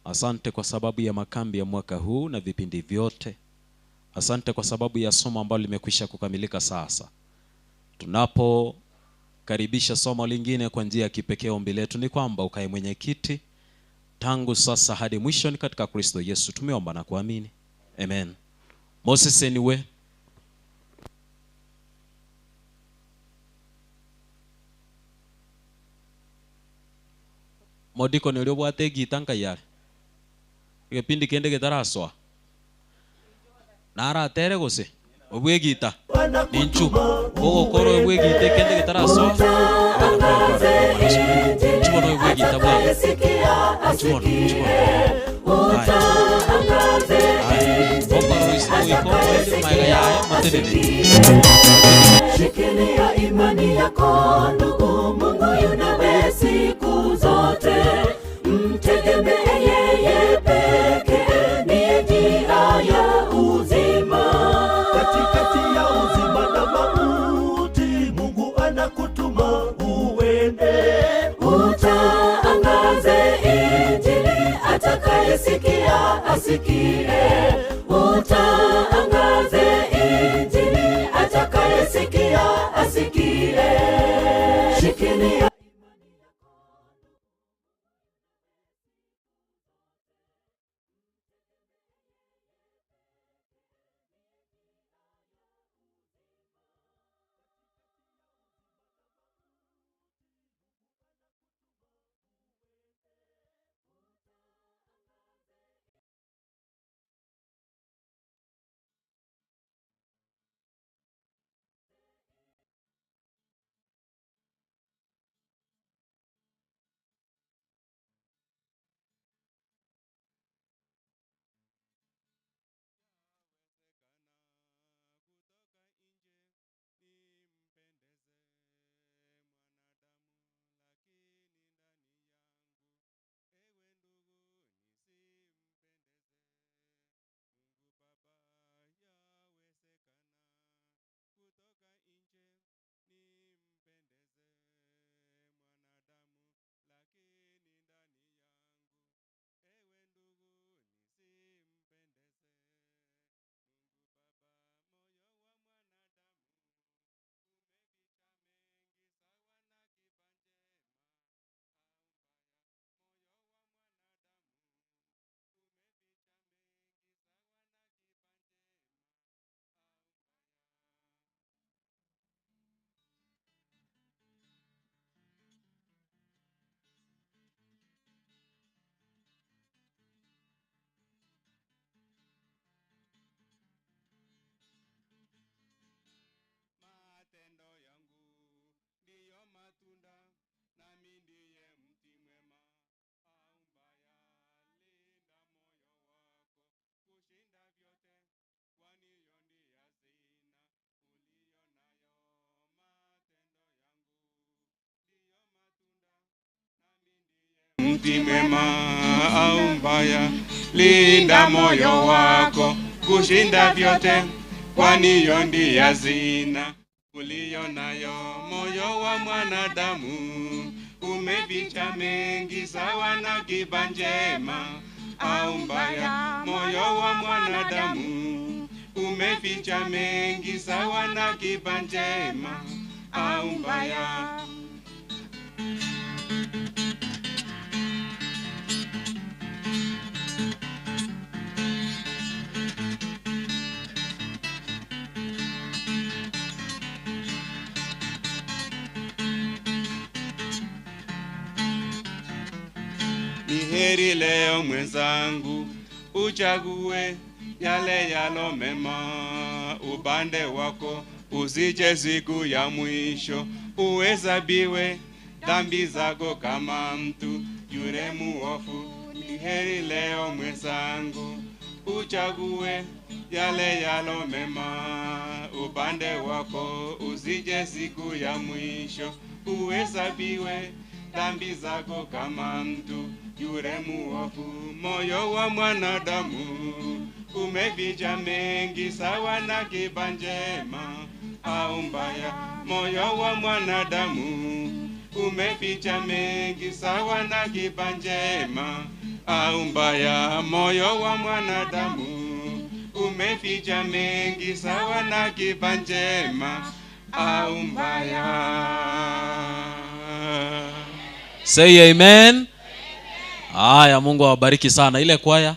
Speaker 7: Asante kwa sababu ya makambi ya mwaka huu na vipindi vyote. Asante kwa sababu ya somo ambalo limekwisha kukamilika sasa. Tunapokaribisha somo lingine kwa njia ya kipekee, ombi letu ni kwamba ukae mwenyekiti tangu sasa hadi mwisho, ni katika Kristo Yesu tumeomba na kuamini. Amen. Moses anyway. Modiko ni uria obwate egita nkai are egepindi kende getaraswa naratere gose obwa egita ninchu gogokora obwa egita ekende getaraswa nchu bono obwa egita bwango nchu bono nchu bono aya gokora oise goika omoerio maega yaye motenene.
Speaker 9: Shikilia imani yako ndugu, Mungu yu nawe siku zote. Mtegemee yeye pekee, ndiye njia ya uzima.
Speaker 10: Katikati ya uzima na mauti, Mungu anakutuma uende.
Speaker 9: Utaangaze Injili, atakayesikia asikie. Utaangaze Injili, atakayesikia asikie. Shikilia
Speaker 17: Mti mwema au mbaya, linda moyo wako kushinda vyote, kwani hiyo ndiyo hazina uliyo nayo. Moyo wa mwanadamu umeficha mengi, sawa na kiba njema au mbaya. Moyo wa mwanadamu umeficha mengi, sawa na kiba njema au mbaya. Ni heri leo mwenzangu, uchague yale yalo mema, upande wako usije siku ya mwisho uhesabiwe dhambi zako kama mtu yule muofu. Ni heri leo mwenzangu, uchague yale yalo mema, upande wako usije siku ya mwisho uhesabiwe dhambi zako kama mtu yule muofu. Moyo wa mwanadamu umeficha mengi, sawa na kiba njema au mbaya. Moyo wa mwanadamu umeficha mengi, sawa na kiba njema au mbaya. Moyo wa mwanadamu umeficha mengi, sawa na kiba njema au mbaya.
Speaker 7: Say amen. Haya, Mungu awabariki sana. Ile kwaya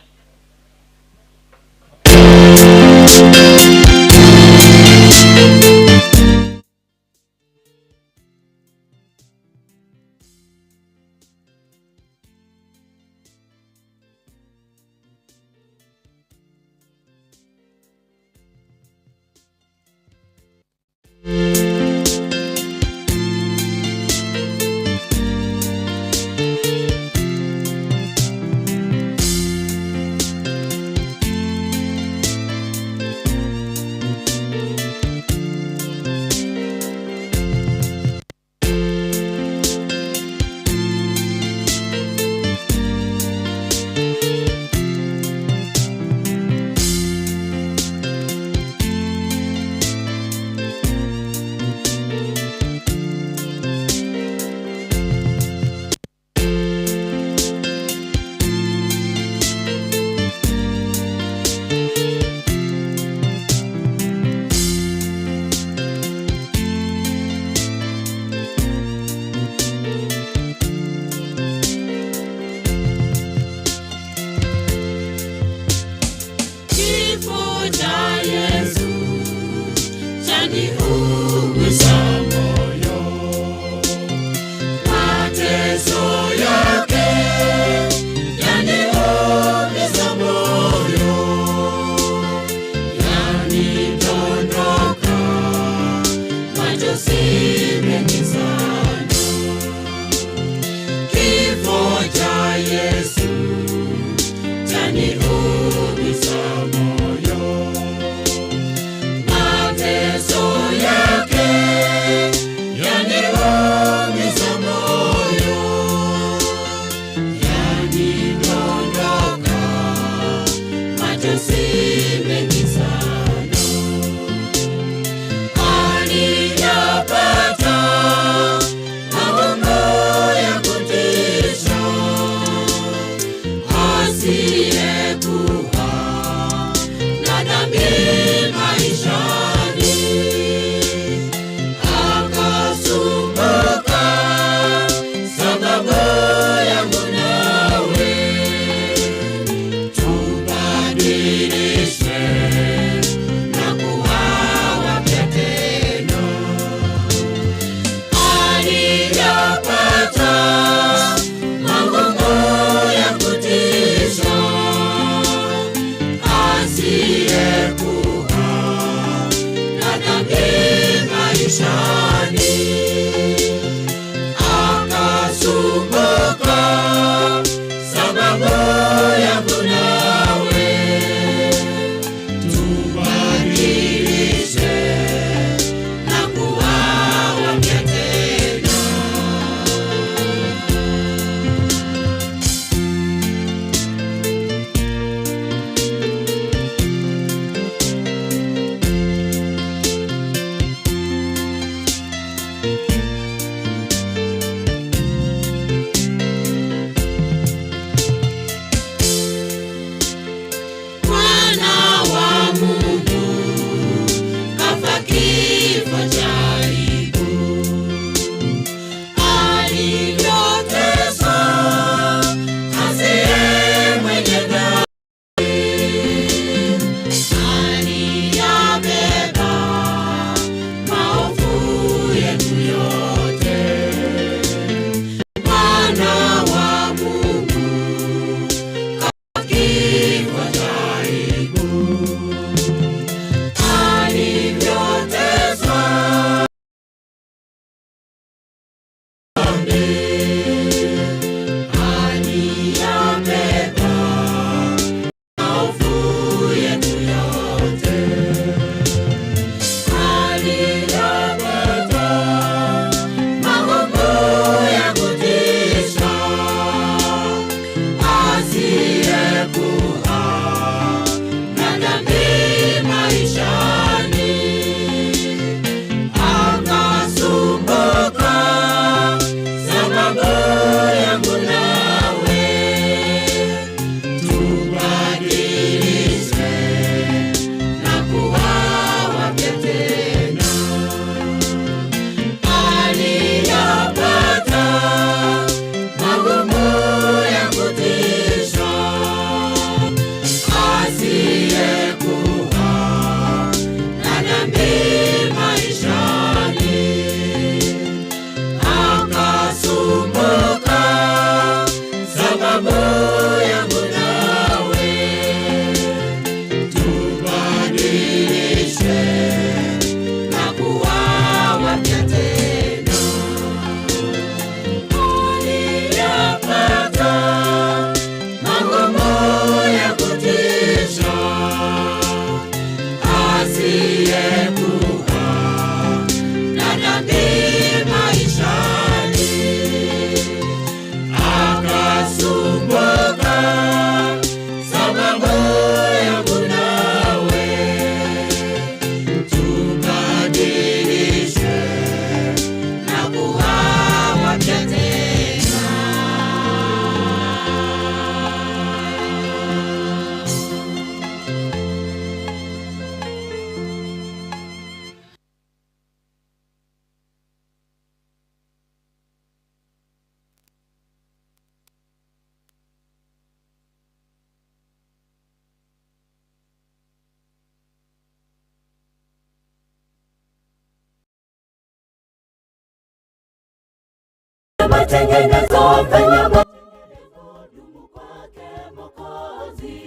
Speaker 9: Fanya matengenezo, fanya matengenezo, dumu kwake Mwokozi.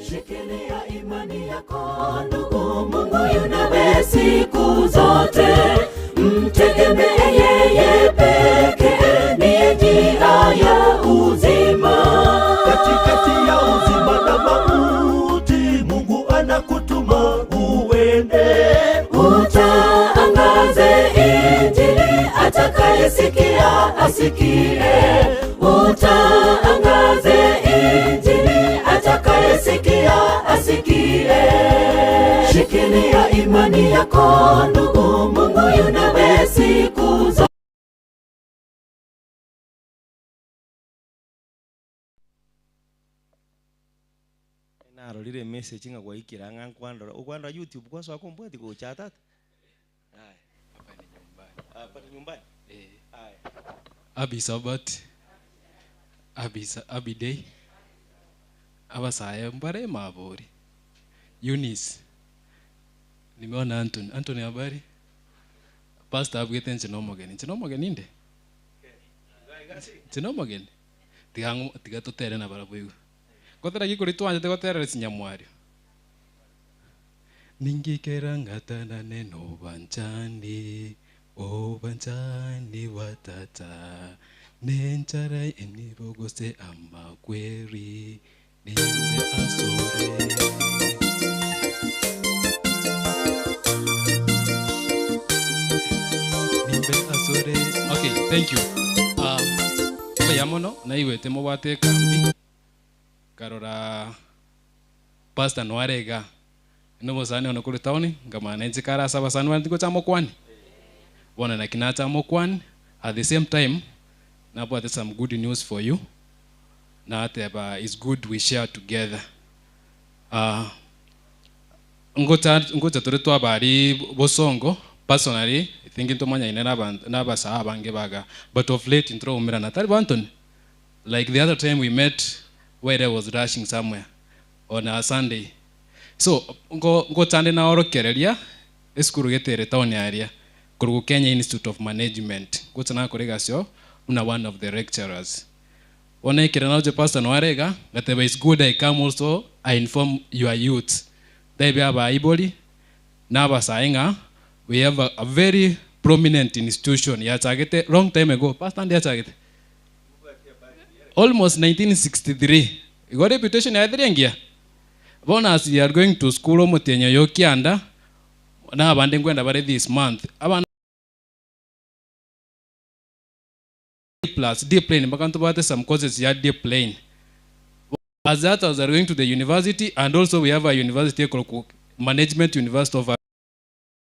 Speaker 9: Shikilia imani yako ndugu, Mungu yu nawe siku zote. Mtegemee yeye pekee, ndiye njia ya uzima.
Speaker 10: Katikati ya uzima na mauti, Mungu anakutuma uende.
Speaker 9: Utaangaze Injili, atakayesikia asikie. Utaangaze Injili, atakayesikia asikie. Shikilia imani yako ndugu, Mungu yu nawe siku zote.
Speaker 1: Narorire message ng'a gwaikira ng'a nkwandora okwandora youtube kwasoa kombwati gocha tata. Haya. Hapa ni nyumbani. Haya.
Speaker 18: Happy Sabbath. Happy, happy day. Abasaye mbare mabori. Eunice. Nimeona Anthony. Anthony habari? Pastor abwete nche nomogeni. Nche nomogeni inde? Nche nomogeni? Tiga tiga totere na barabwo igo. Gotera gikuri twanjete goterera chinyamwario. Ningikera ngatana neno banchani, obanchani watata. Nenchara enibogose amakweri, nimbe asore. Nimbe asore. Okay, thank you. Mbuya mono naigwete mobwate ekambi karora pastor noarega nobosani ono kuri town ngamana inche karase abasani bande tingocha mokwani bono naki nacha mokwani at the same time nabwate some good news for you nateba it's good we share together. Ngocha ngocha tore twabari bosongo personally I think ntomanyaine n'abasaa abange baga but of late nturaumirana tari Anthony like the other time we met where I was rushing somewhere on a Sunday so ngo ngochande naorokereria esukuru getere town area kurugu Kenya Institute of Management ngocha nakore gasio una one of the lecturers onekire naje pastor noarega gateba it's good I come also I inform your youth thebe abaibori n'abasae ng'a we have a very prominent institution yachagete long time ago pastor ndi yachagete almost 1963 igo reputation yathirengia bona as you are going to school omutenyo yokianda na abande ngwenda bare this month abana plus deep plane mpaka ntubate some courses ya deep plane as that as are going to the university and also we have a university called Management University of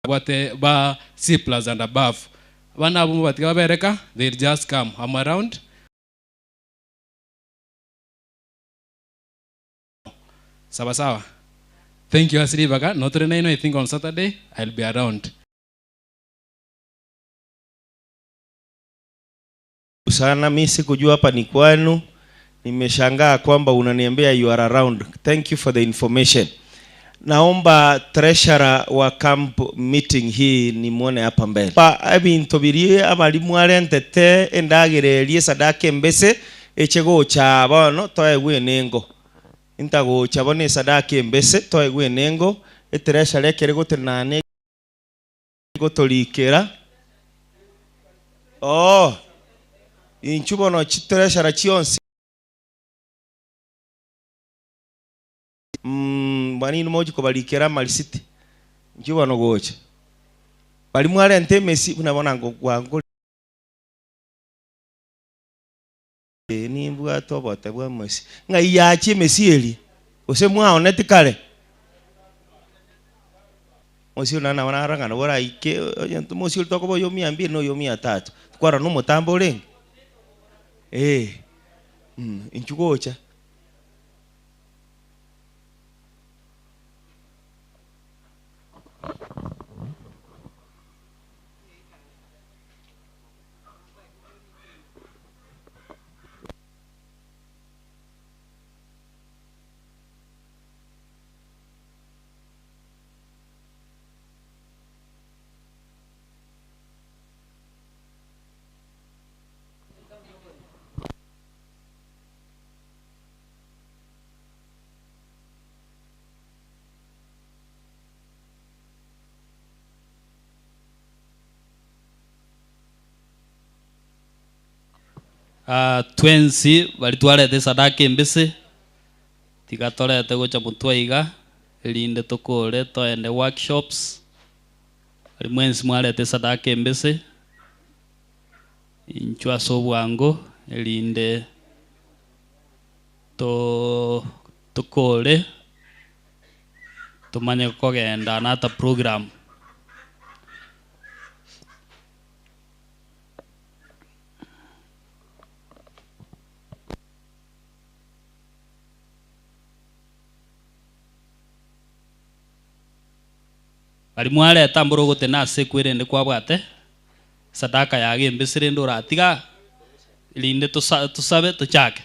Speaker 18: what ba C plus and above abana abo batika babereka they just come I'm around sawa sawa thank you asiri baka not naino I think on Saturday I'll be around.
Speaker 1: Sana mimi sikujua hapa ni kwenu. Nimeshangaa kwamba unaniambia you are around. Thank you for the information. Naomba treasurer wa camp meeting hii nimwone hapa mbele. Pa ebinto birie abalimu arentete endagererie sadaka embese echegocha bono toegwe enengo. Intagocha bono esadaka embese toegwe enengo etreasurer ekere gotenane gotorikera. Oh. Inchu bono chitreasurer chionsi. Bwanini moji kobalikera malisiti. Inchu bono gocha. Balimu arente emesi buna bona ngo gwango. Nimbwa tobote bwa mesi. Ng'ai yachi emesi eri. Gose mwaoneti kare. Mosi ona na arangana bora ike mosi tokobo yo mia mbili no yo mia tatu. Twara no mutambo renge. Inchu gocha.
Speaker 8: Ah, twensi bari twarete esadaka embese tiga torete gocha motwe iga erinde tokore toende workshops bari mwensi mwarete esadaka embese inchwe ase obwango erinde to tokore tomanye kogenda another program. Bari mwareta mboro ogotena ase ekwerende kwabwate sadaka yago embese rende oratiga rinde tosa tosabe tochake.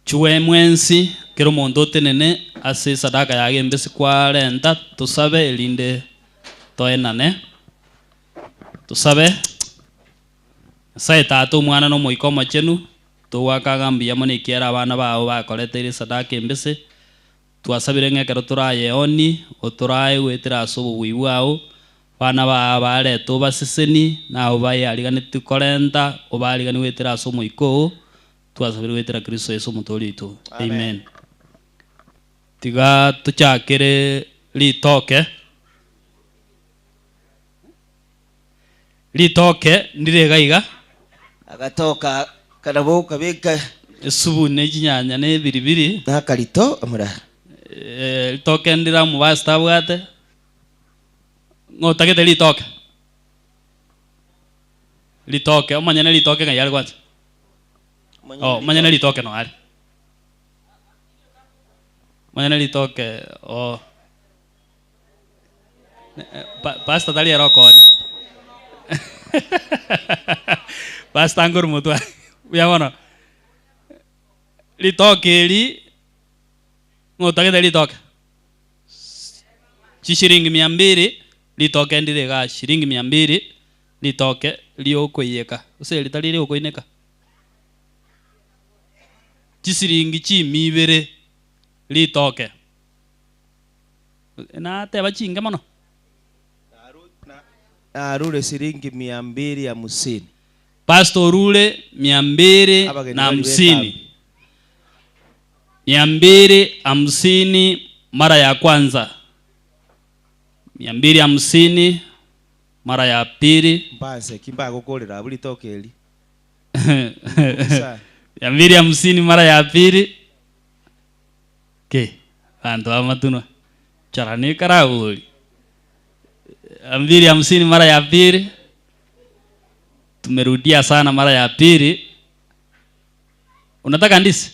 Speaker 8: Chwe mwensi kero omonto otenene ase esadaka yago embese kwarenta tosabe erinde toenane tosabe Nyasaye tata omwana na omoika omochenu togwaka iga mbuya mono ekiagera abana bao bakoreteire esadaka embese twasabire ng'a ekero torayeoni otorae goetera ase obobui bwao abana bao barete obaseseni na abwo bayariganetie korenta obariganie goetera ase omoika oo twasabire goetera Kristo Yeso omotoori oito. Amen. Tiga tochakere ritoke. Ritoke ndire iga iga.
Speaker 19: Agatoka karabo okabeka.
Speaker 8: Esubu ne chinyanya ne ebiribiri.
Speaker 19: Na akarito amura.
Speaker 8: Ritoke ndire amo pastor abwate. Ng'a otagete ritoke? Ritoke, omonyene ritoke ng'ai are kwanza? Oh, omonyene ritoke no are. Omonyene ritoke oh. Pastor tari ere okooni. Pastor nkorwa motwe aye. Buya bono. Ritoke eri, ng'a otagete ritoke? Chishiringi mia mbiri, ritoke ndire igaa, shiringi mia mbiri, ritoke riokoiyeka, gose eri tari riokoineka? Chisiringi chimia ibere, ritoke. Nateba chinke mono.
Speaker 1: Narure siringi mia mbili hamsini.
Speaker 8: Pastor orure mia mbili
Speaker 1: Abageni
Speaker 8: na
Speaker 1: bari
Speaker 8: hamsini.
Speaker 1: bekambi.
Speaker 8: Mia mbili hamsini mara ya kwanza. Mia mbili hamsini mara ya pili.
Speaker 1: Mbanse ki mbagokorera abwo ritoke eri.
Speaker 8: Mia mbili hamsini mara ya pili. Ki, abanto b'amatunwa, chora nikarabori. Mia mbili hamsini mara ya pili. Tumerudia sana mara ya pili. Unataka ndizi?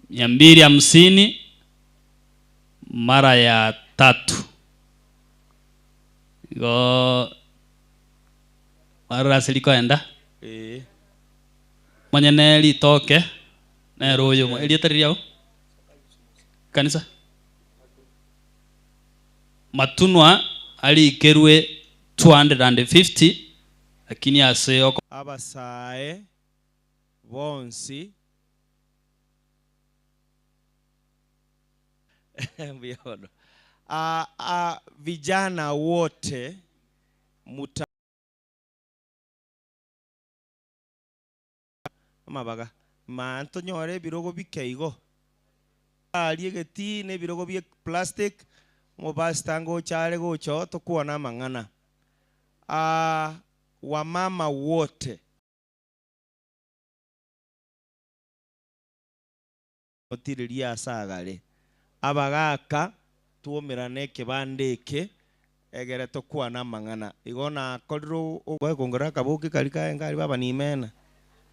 Speaker 8: Mia mbili hamsini mara ya tatu. Igo warora ase rikoenda.
Speaker 1: Ee.
Speaker 8: Monyene ritoke nere oyomo. Erieta riria Kanisa. Matunwa arikerwe 250 lakini ase oko.
Speaker 1: Abasae bonsi. Mbuya bono. Ah, ah, vijana wote muta. Amabaga, ma ntonyore ebirogo bike igo. Aria egetii na ebirogo bie plastic, omopastor ngocha are gocha oo tokwane amang'ana. Ah, wamama wote. Motirerie ase agare. Abagaaka, twomerane ekebanda eke, egere tokwane amang'ana. Igo nakorire ogwekongera akaboki karia kaye nkari baba nimena.